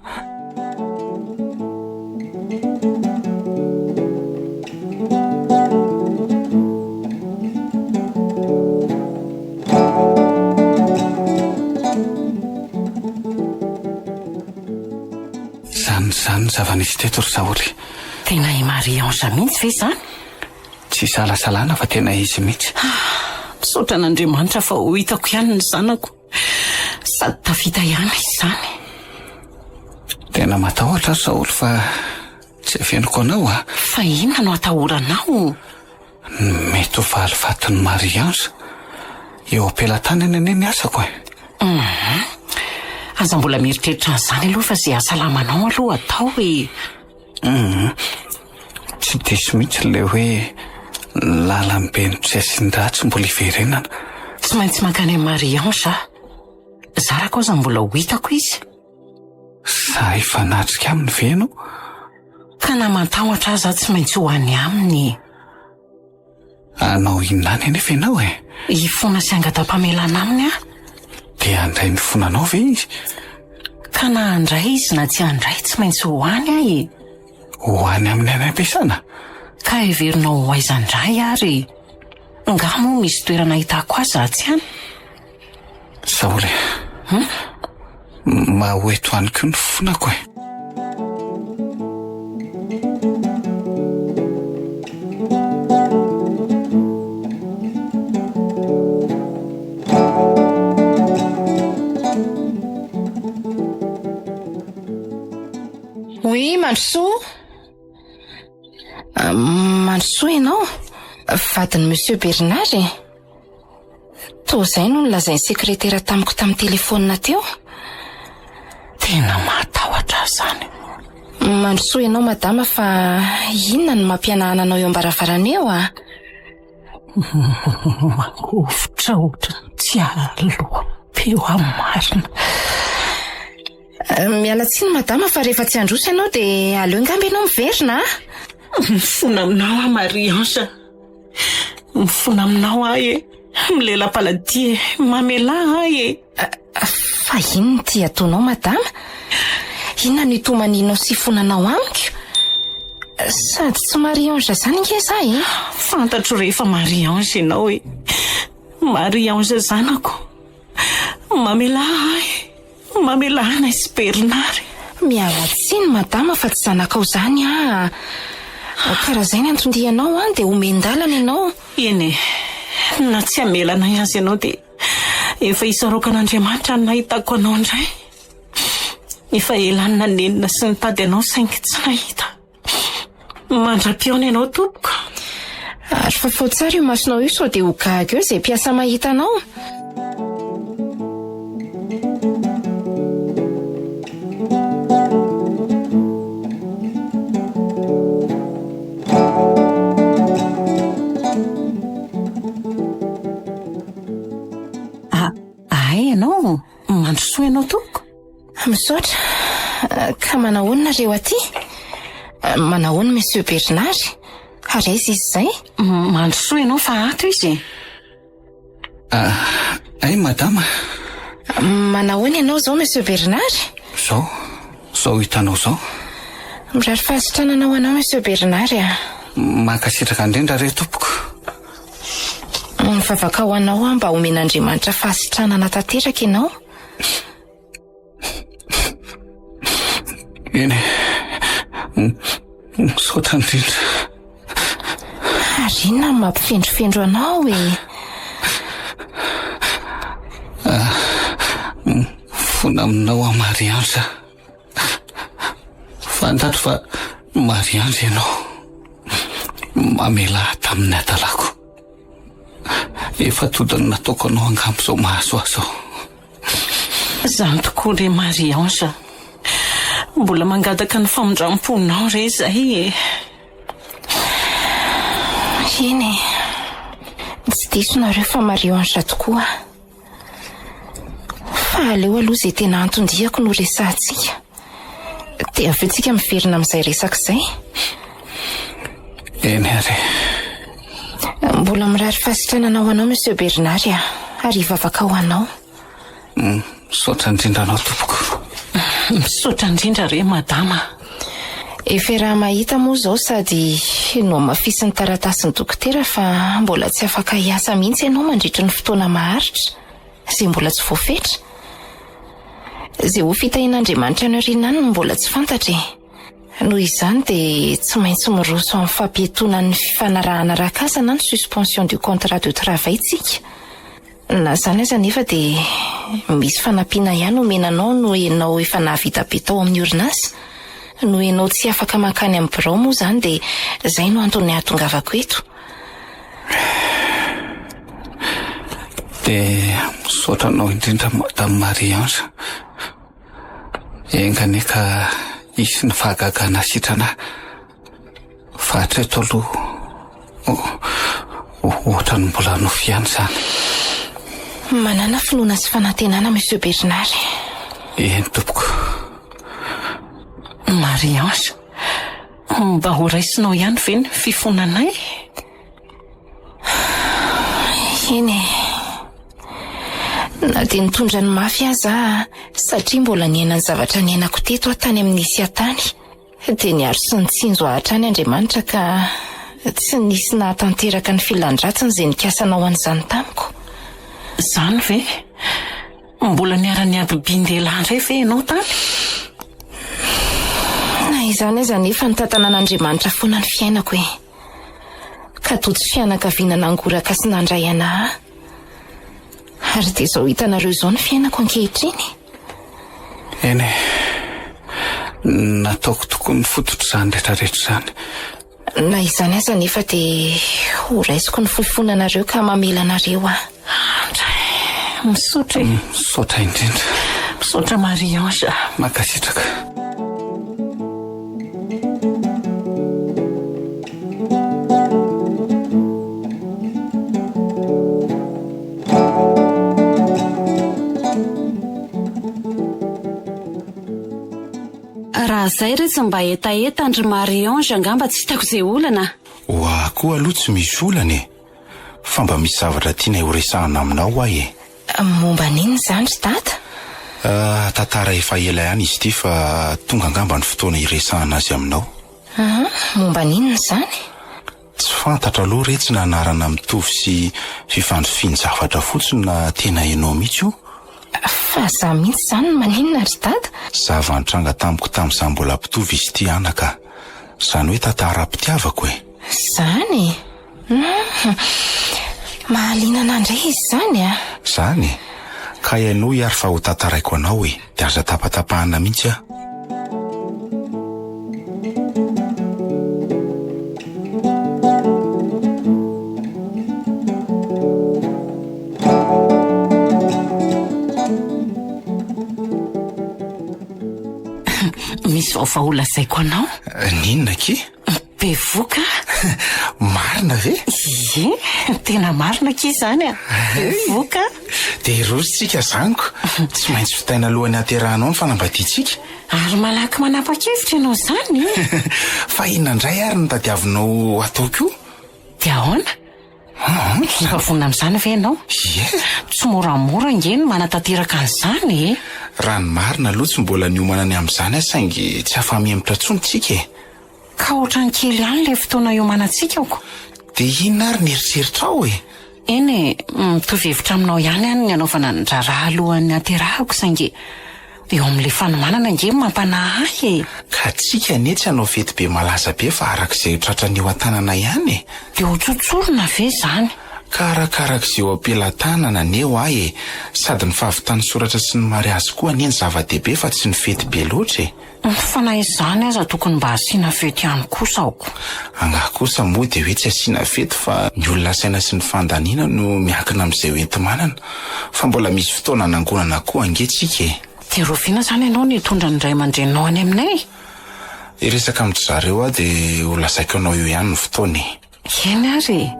Izany izany ny zava-nisy teto ry Saholy. Tena i Marie Ange mihitsy ve izany? Tsy isalasalana fa tena izy mihitsy. Ah, misaotra an'Andriamanitra fa ho hitako ihany ny zanako. Sady tafita ihany izy izany. Tena matahotra aho Saholy fa tsy afeniko anao a. Fa inona no atahoranao? Ny mety ho valifatin'i Marie Ange. Eo am-pelatanany anie ny asako e. Hum. Aza mbola mieritreritra an'izany aloha fa izay hahasalamanao aloha atao e. Hum. Tsy diso mihitsy ilay hoe lalam-be no tsy asian-dratsy mbola hiverenana. Tsy maintsy mankany amin'i Marie Ange aho. Zarako aza mbola ho hitako izy. Sa hifanatrika aminy ve ianao? Ka na matahotra aza aho tsy maintsy ho any aminy e. Hanao inona any anefa ianao e? Hifona sy hangata-pamelana aminy aho. Dia handray ny fonanao ve izy? Ka na handray izy na tsy handray tsy maintsy ho any aho e. Ho any aminy any am-piasana? Ka heverinao ho aiza indray ary e? Nga moa misy toerana ahitako azy raha tsy any? Saoly e. Mba ho eto any koa ny fonako e. Oui, Mandrosoa. Mandrosoa ianao, vadin'i Monsieur Bernard e. Toa izay no nolazain'ny sekretera tamiko tamin'ny telefaonina teo. Tena mahatahotra ahy izany. Mandrosoa ianao madama fa inona no mampihanahana anao eo am-baravarana eo ah? Mangovitra ohatran'ny tsy hahaloam-peo aho marina. Miala tsiny madama fa rehefa tsy handroso ianao dia aleo angamba ianao miverina ah. Mifona aminao aho Marie Ange a. Mifona aminao aho e. Milela-paladia e. Mamelà ahy e. Fa inona ity ataonao madama? Inona no itomanianao sy ifonanao amiko? Sady tsy Marie Ange izany ange za e. Fantatro rehefa Marie Ange ianao e. Marie Ange zanako. Mamelà ahy. Mamelà anay sy Bernard e. Miala tsiny madama fa tsy zanakao izany aho. Ka raha izay ny anton-dianao an dia omen-dalana ianao. Eny e, na tsy hamela anay aza ianao dia efa isaorako an'Andriamanitra ny nahitako anao indray. Efa ela ny nanenina sy nitady anao saingy tsy nahita. Mandra-pihaona ianao tompoko. Ary fafao tsara io masonao io sao dia ho gaga eo izay mpiasa mahita anao. Ah, ahay ianao? Mandrosoa ianao tompoko. Misaotra. Ka manahoana nareo aty? Manahoana Monsieur Bernard? Ary aiza izy izay? Mandrosoa ianao fa ato izy e. Ah, ay madama. Manahoana ianao izao Monsieur Bernard? Izao, izao hitanao izao. Mirary fahasitranana ho anao Monsieur Bernard a. Mankasitraka indrindra re tompoko. Mivavaka ho anao aho mba homen'Andriamanitra fahasitranana tanteraka ianao. Eny e, misaotra indrindra. Ary inona no mampifendrofendro anao e? Ah, mifona aminao aho Marie-Ange. Fantatro fa Marie-Ange ianao. Mamelà ahy tamin'ny hadalako. Efa todin'ny nataoko anao angamba izao mahazo ahy izao. Izany tokoa re Marie Ange a! Mbola mangataka ny famindram-ponao re izay e! Eny e! Tsy diso nareo fa Marie Ange tokoa aho. Fa aleo aloha izay tena anton-diako no resahantsika. Dia avy eo tsika miverina amin'izay resaka izay. Eny ary. Mbola mirary fahasitranana ho anao Monsieur Bernard a, ary hivavaka ho anao. Mm, misaotra indrindra anao tompoko. Misaotra indrindra re madama. Efa raha mahita moa izao sady nohamafisin'ny taratasin'ny dokotera fa mbola tsy afaka hiasa mihitsy ianao mandritry ny fotoana maharitra izay mbola tsy voafetra. Izay ho fitahian'Andriamanitra any aoriana any no mbola tsy fantatra e. Noho izany dia tsy maintsy miroso amin'ny fampiatoana ny fifanarahana arak'asa na ny suspension du contrat de travail tsika. Na izany aza anefa dia misy fanampiana ihany omena anao noho ianao efa nahavita be tao amin'ny orinasa. Noho ianao tsy afaka mankany amin'ny birao moa izany dia izay no antony ahatongavako eto. Dia misaotra anao indrindra Madame Marie Ange. Enga anie ka hisy ny fahagagana sitrana ahy. Fa hatreto aloha, ohatran'ny mbola nofy ihany izany. Manàna finoana sy fanantenana Monsieur Bernard. Eny tompoko. Marie Ange, mba ho raisinao ihany ve ny fifonanay? Eny e. Na dia nitondra ny mafy aza aho, satria mbola niaina ny zavatra niainako teto aho tany amin'ny nisy ahy tany. Dia niaro sy nitsinjo ahy hatrany Andriamanitra ka tsy nisy nahatanteraka ny filan-dratsiny izay nikasa hanao an'izany tamiko. Izany ve? Mbola niara-nihabibian-dehilahy indray ve ianao tany? Na izany aza anefa nitantanan'Andriamanitra foana ny fiainako e. Ka tojo fianakaviana nangoraka sy nandray anà ahy. Ary dia izao hitanareo izao ny fiainako ankehitriny. Eny e, nataoko tokoa ny fototr'izany rehetrarehetra izany. Na izany aza anefa dia ho raisiko ny fifonanareo ka mamela anareo aho. Andray, misaotra e. Misaotra indrindra. Misaotra Marie Ange. Mankasitraka. Raha zay re tsy mba hetaheta ndry Marie Ange angamba tsy hitako ze olana. Ho ahy koa aloha tsy misy olana e! Fa mba misy zavatra tianay ho resahana aminao hoa e! Momba an'inona izany ry dada? Ah, tantara efa ela ihany izy ity fa tonga angamba ny fotoana hiresahana azy aminao. Ah, momba an'inona izany? Tsy fantatra aloha re tsy na anarana mitovy sy fifandrifian-javatra fotsiny na tena ianao mihitsy io. Fa za mihitsy izany no maninona ry dada? Zava-nitranga tamiko tamin'izaho mbola mpitovo izy ity anaka a! Izany hoe tantaram-pitiavako e! Izany e! Hum! Mahaliana anà indray izy izany a! Izany e! Ka henoy ary fa ho tantaraiko anao e! Dia aza tapatapahana mihitsy a! Misy vaovao holazaiko anao. N'inona akia? Bevoka. Marina ve? Ie, tena marina akia izany a. Bevoka. Dia roso tsika zaniko. Tsy maintsy vitaina alohan'ny hahaterahanao ny fanambadiantsika. Ary malaky manapa-kevitra ianao izany e. Fa inona indray ary no tadiavinao hatao koa? Dia ahoana? Efa vonona amin'izany ve ianao? Ie. Tsy moramora ange ny manatanteraka an'izany e. Raha ny marina aloha tsy mbola niomana ny amin'izany aho saingy tsy afa-mihemotra intsony tsika e. Ka ohatran'ny kely ihany ilay fotoana iomanantsika ko. Dia inona ary ny eritreritrao e? Eny e, mitovy hevitra aminao ihany aho ny hanaovana ny raharaha alohan'ny haterahako saingy eo amin'ilay fanomanana ange no mampanahy ahy e. Ka tsika anie tsy hanao fety be malaza be fa araka izay tratran'ny eo an-tanana ihany e. Dia ho tsotsorina ve izany? Ka arakarak'izay eo am-pelatanana anie hoa e! Sady ny fahavitan'ny soratra sy ny mariazy koa anie ny zava-dehibe fa tsy ny fety be loatra e! Fa na izany aza tokony mba asiana fety ihany kosa aoko. Angaha kosa moa dia hoe tsy asiana fety fa ny olona asaina sy ny fandaniana no miankina amin'izay hoenti-manana. Fa mbola misy fotoana hanangonana koa ange tsika e! Dia rahoviana izany ianao no hitondra ny ray aman-dreninao any aminay? Hiresaka amin-dry zareo aho dia ho lazaiko anao eo ihany ny fotoana e! Eny ary e!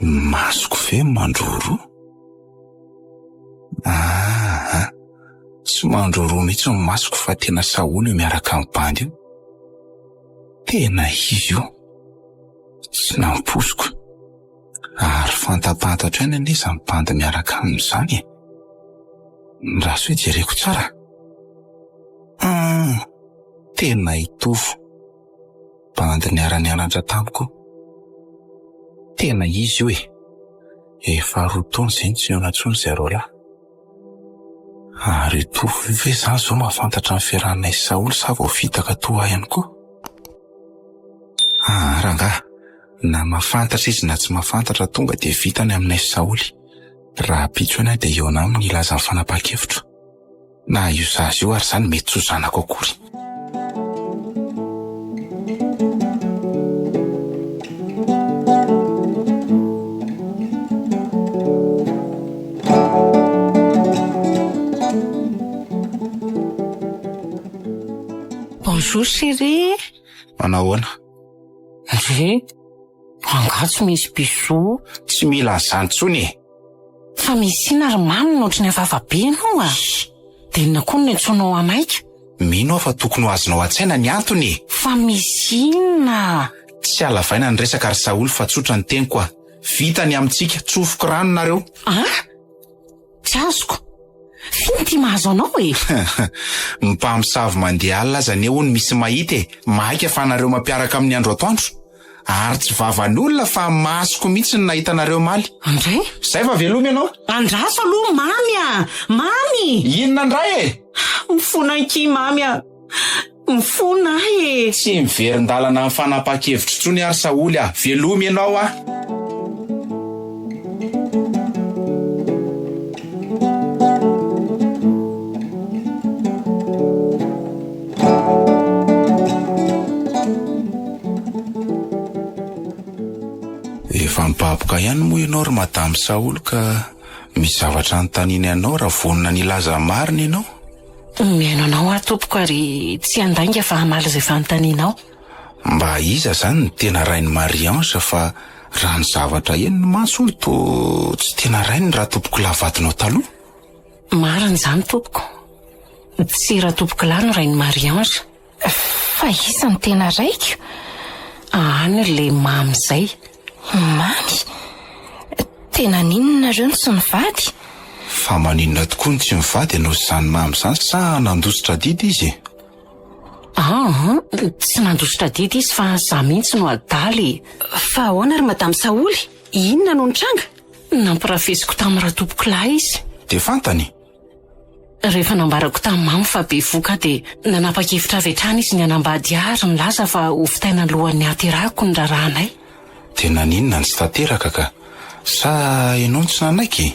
Ny masoko ve mandroroa? Aa, tsy mandroroa mihitsy ny masoko fa tena Saholy io miaraka amin'ny bandy io. Tena izy io. Tsy nampoiziko. Ary fantapantatro ihany anie izany bandy miaraka aminy izany e. Ndraso hoe jereko tsara. Hum, tena i Tovo. Bandy niara-nianatra tamiko. Tena izy io e. Efa roa taona izay no tsy nihaona intsony zareo lahy. Ary i Tovo io ve izany izao mahafantatra ny fiarahanay sy Saholy sa voafitaka toa ahy ihany koa? Ah rangaha, na mahafantatra izy na tsy mahafantatra tonga dia vita ny aminay sy Saholy. Rahampitso eny aho dia hihaona aminy hilaza ny fanapahan-kevitro. Na io zaza io ary izany mety tsy ho zanako akory. Bonjour chérie. Manao ahoana? Ndry, angaha tsy misy bisous? Tsy mila an'izany intsony e! Fa misy inona ry mamy no ohatry ny hafahafa be ianao a? Dia inona koa no niantsoanao ahy maika? Mino aho fa tokony ho azonao an-tsaina ny antony e! Fa misy inona? Tsy halavaina ny resaka ry Saholy fa tsotra ny teniko a! Vita ny amintsika, tsofiko rano nareo! An? Tsy azoko. F'inona ity mahazo anao e? Ny mpamosavy mandeha alina aza anie hono misy mahita e! Maika fa nareo mampiaraka amin'ny andro atoandro. Ary tsy vavan'olona fa masoko mihitsy no nahita anareo omaly. Andray? Zay fa veloma ianao. Andraso aloha Mamy a! Mamy! Inona indray e? Mifona ankia Mamy a! Mifona ahy e! Tsy miverin-dalana amin'ny fanapahan-kevitro intsony aho ry Saholy a! Velomy ianao aho! Efa mibaboka ihany moa ianao ry Madame Saholy ka misy zavatra anontaniany anao raha vonona ny hilaza marina ianao. Mihaino anao aho tompoko ary tsy handainga fa hamaly izay fanontanianao. Mba iza izany no tena rain'i Marie Ange fa raha ny zavatra henony mantsy hono toa tsy tena rainy Ratompokolahy vadinao taloha? Marina izany tompoko. Tsy Ratompokolahy no rain'i Marie Ange. Fa iza no tena raiko? Any le mamy izay. Mamy? Tena n'inona nareo no tsy nivady? Fa maninona tokoa no tsy mivady ianao sy izany mamy izany sa nandositra adidy izy e? Aa, tsy nandositra adidy izy fa za mihitsy no adala e! Fa ahoana ry Madame Saholy? Inona no nitranga? Nampirafesiko tamin'i Ratompokolahy izy. Dia fantany? Rehefa nambarako tamin'i Mamy fa bevohoka aho dia nanapa-kevitra avy hatrany izy ny hanambady ahy ary nilaza fa ho vitaina alohan'ny hahaterahako ny raharahanay. Dia naninona no tsy tanteraka ka? Sa ianao no tsy nanaiky?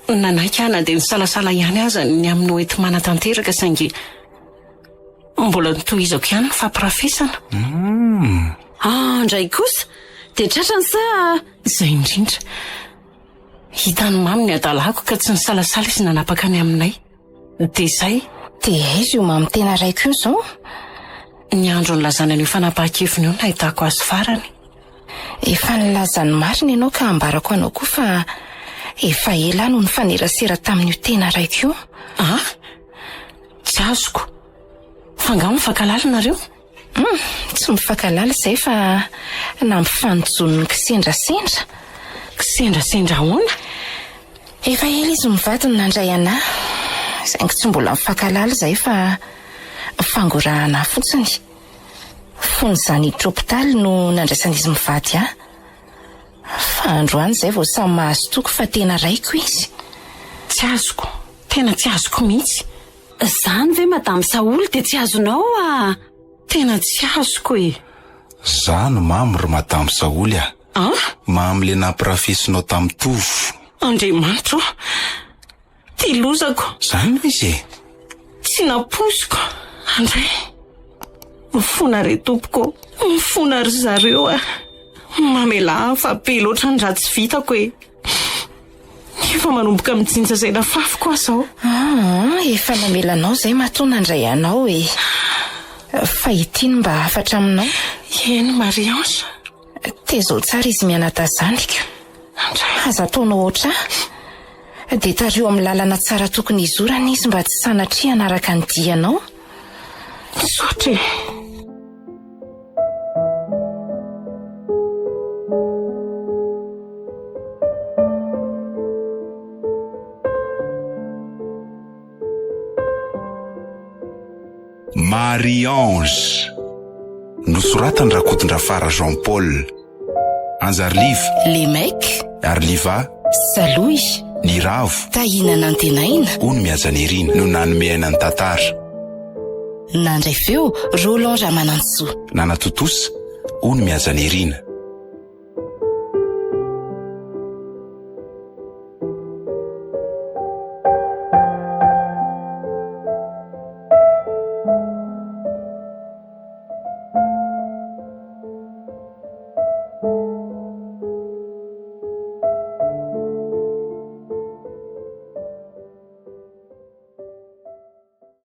Nanaiky aho na dia nisalasala ihany aza ny amin'ny ho enti-manatanteraka saingy mbola notohizako ihany ny fampirafesana. Humm. Ah, indray kosa! Dia tratrany sa? Izay indrindra. Hitan'i Mamy ny hadalako ka tsy nisalasala izy nanapaka ny aminay. Dia izay. Dia aiza io Mamy tena raiko io izao? Ny andro nilazany an'io fanapahan-keviny io no nahitako azy farany. Efa nilaza ny marina ianao ka ambarako anao koa fa efa ela aho no nifanerasera tamin'io tena raiko io. Ah? Tsy azoko. Fa angaha mifankahalala nareo? Hum, tsy mifankahalala izay fa nampifanojonin'ny kisendrasendra. Kisendrasendra ahoana? Efa ela izy mivady no nandray anà, saingy tsy mbola mifankahalala izahay fa fangorahana ahy fotsiny. Fony izaho niditra hopitaly no nandraisan'izy mivady ahy. Fa. Fa androany izay vao samy mahazo toky fa tena raiko izy. Tsy azoko, tena tsy azoko mihitsy. Zany ve madame Saholy dia tsy azonao ah? Tena tsy azoko e! Za no mamy ry madame Saholy ah! An? Mamy le nampirafesinao tamin'i Tovo. Andriamanitra o! Ty lozako. Zany no izy e! Tsy nampoiziko. Andray. Mifona re tompoko ô! Mifona ry zareo a! Mamelà ahy fa be loatra ny ratsy vitako e! Efa manomboka mijinja izay nafafiko aho izao. Aa, efa namela anao izay matoa nandray anao e! Fa ity no mba hafatra aminao. Eny Marie Ange. Tezao tsara izy mianadahy zandriko. Aza ataonao ohatr'ahy. Dia tariho amin'ny lalana tsara tokony hizorana izy mba tsy sanatria hanaraka ny dianao. Misaotra e. Marie Ange. Nosoratan'i Rakotondrafara Jean Paul. Anjariliva. Les mecs. Ariliva. Salohy. Niravo. Tahina Nantenaina. Ony Mihajanirina no nanome aina ny tantara. Nandray feo, Roland Ramanantsoa. Nanatontosa, Ony Mihajanirina.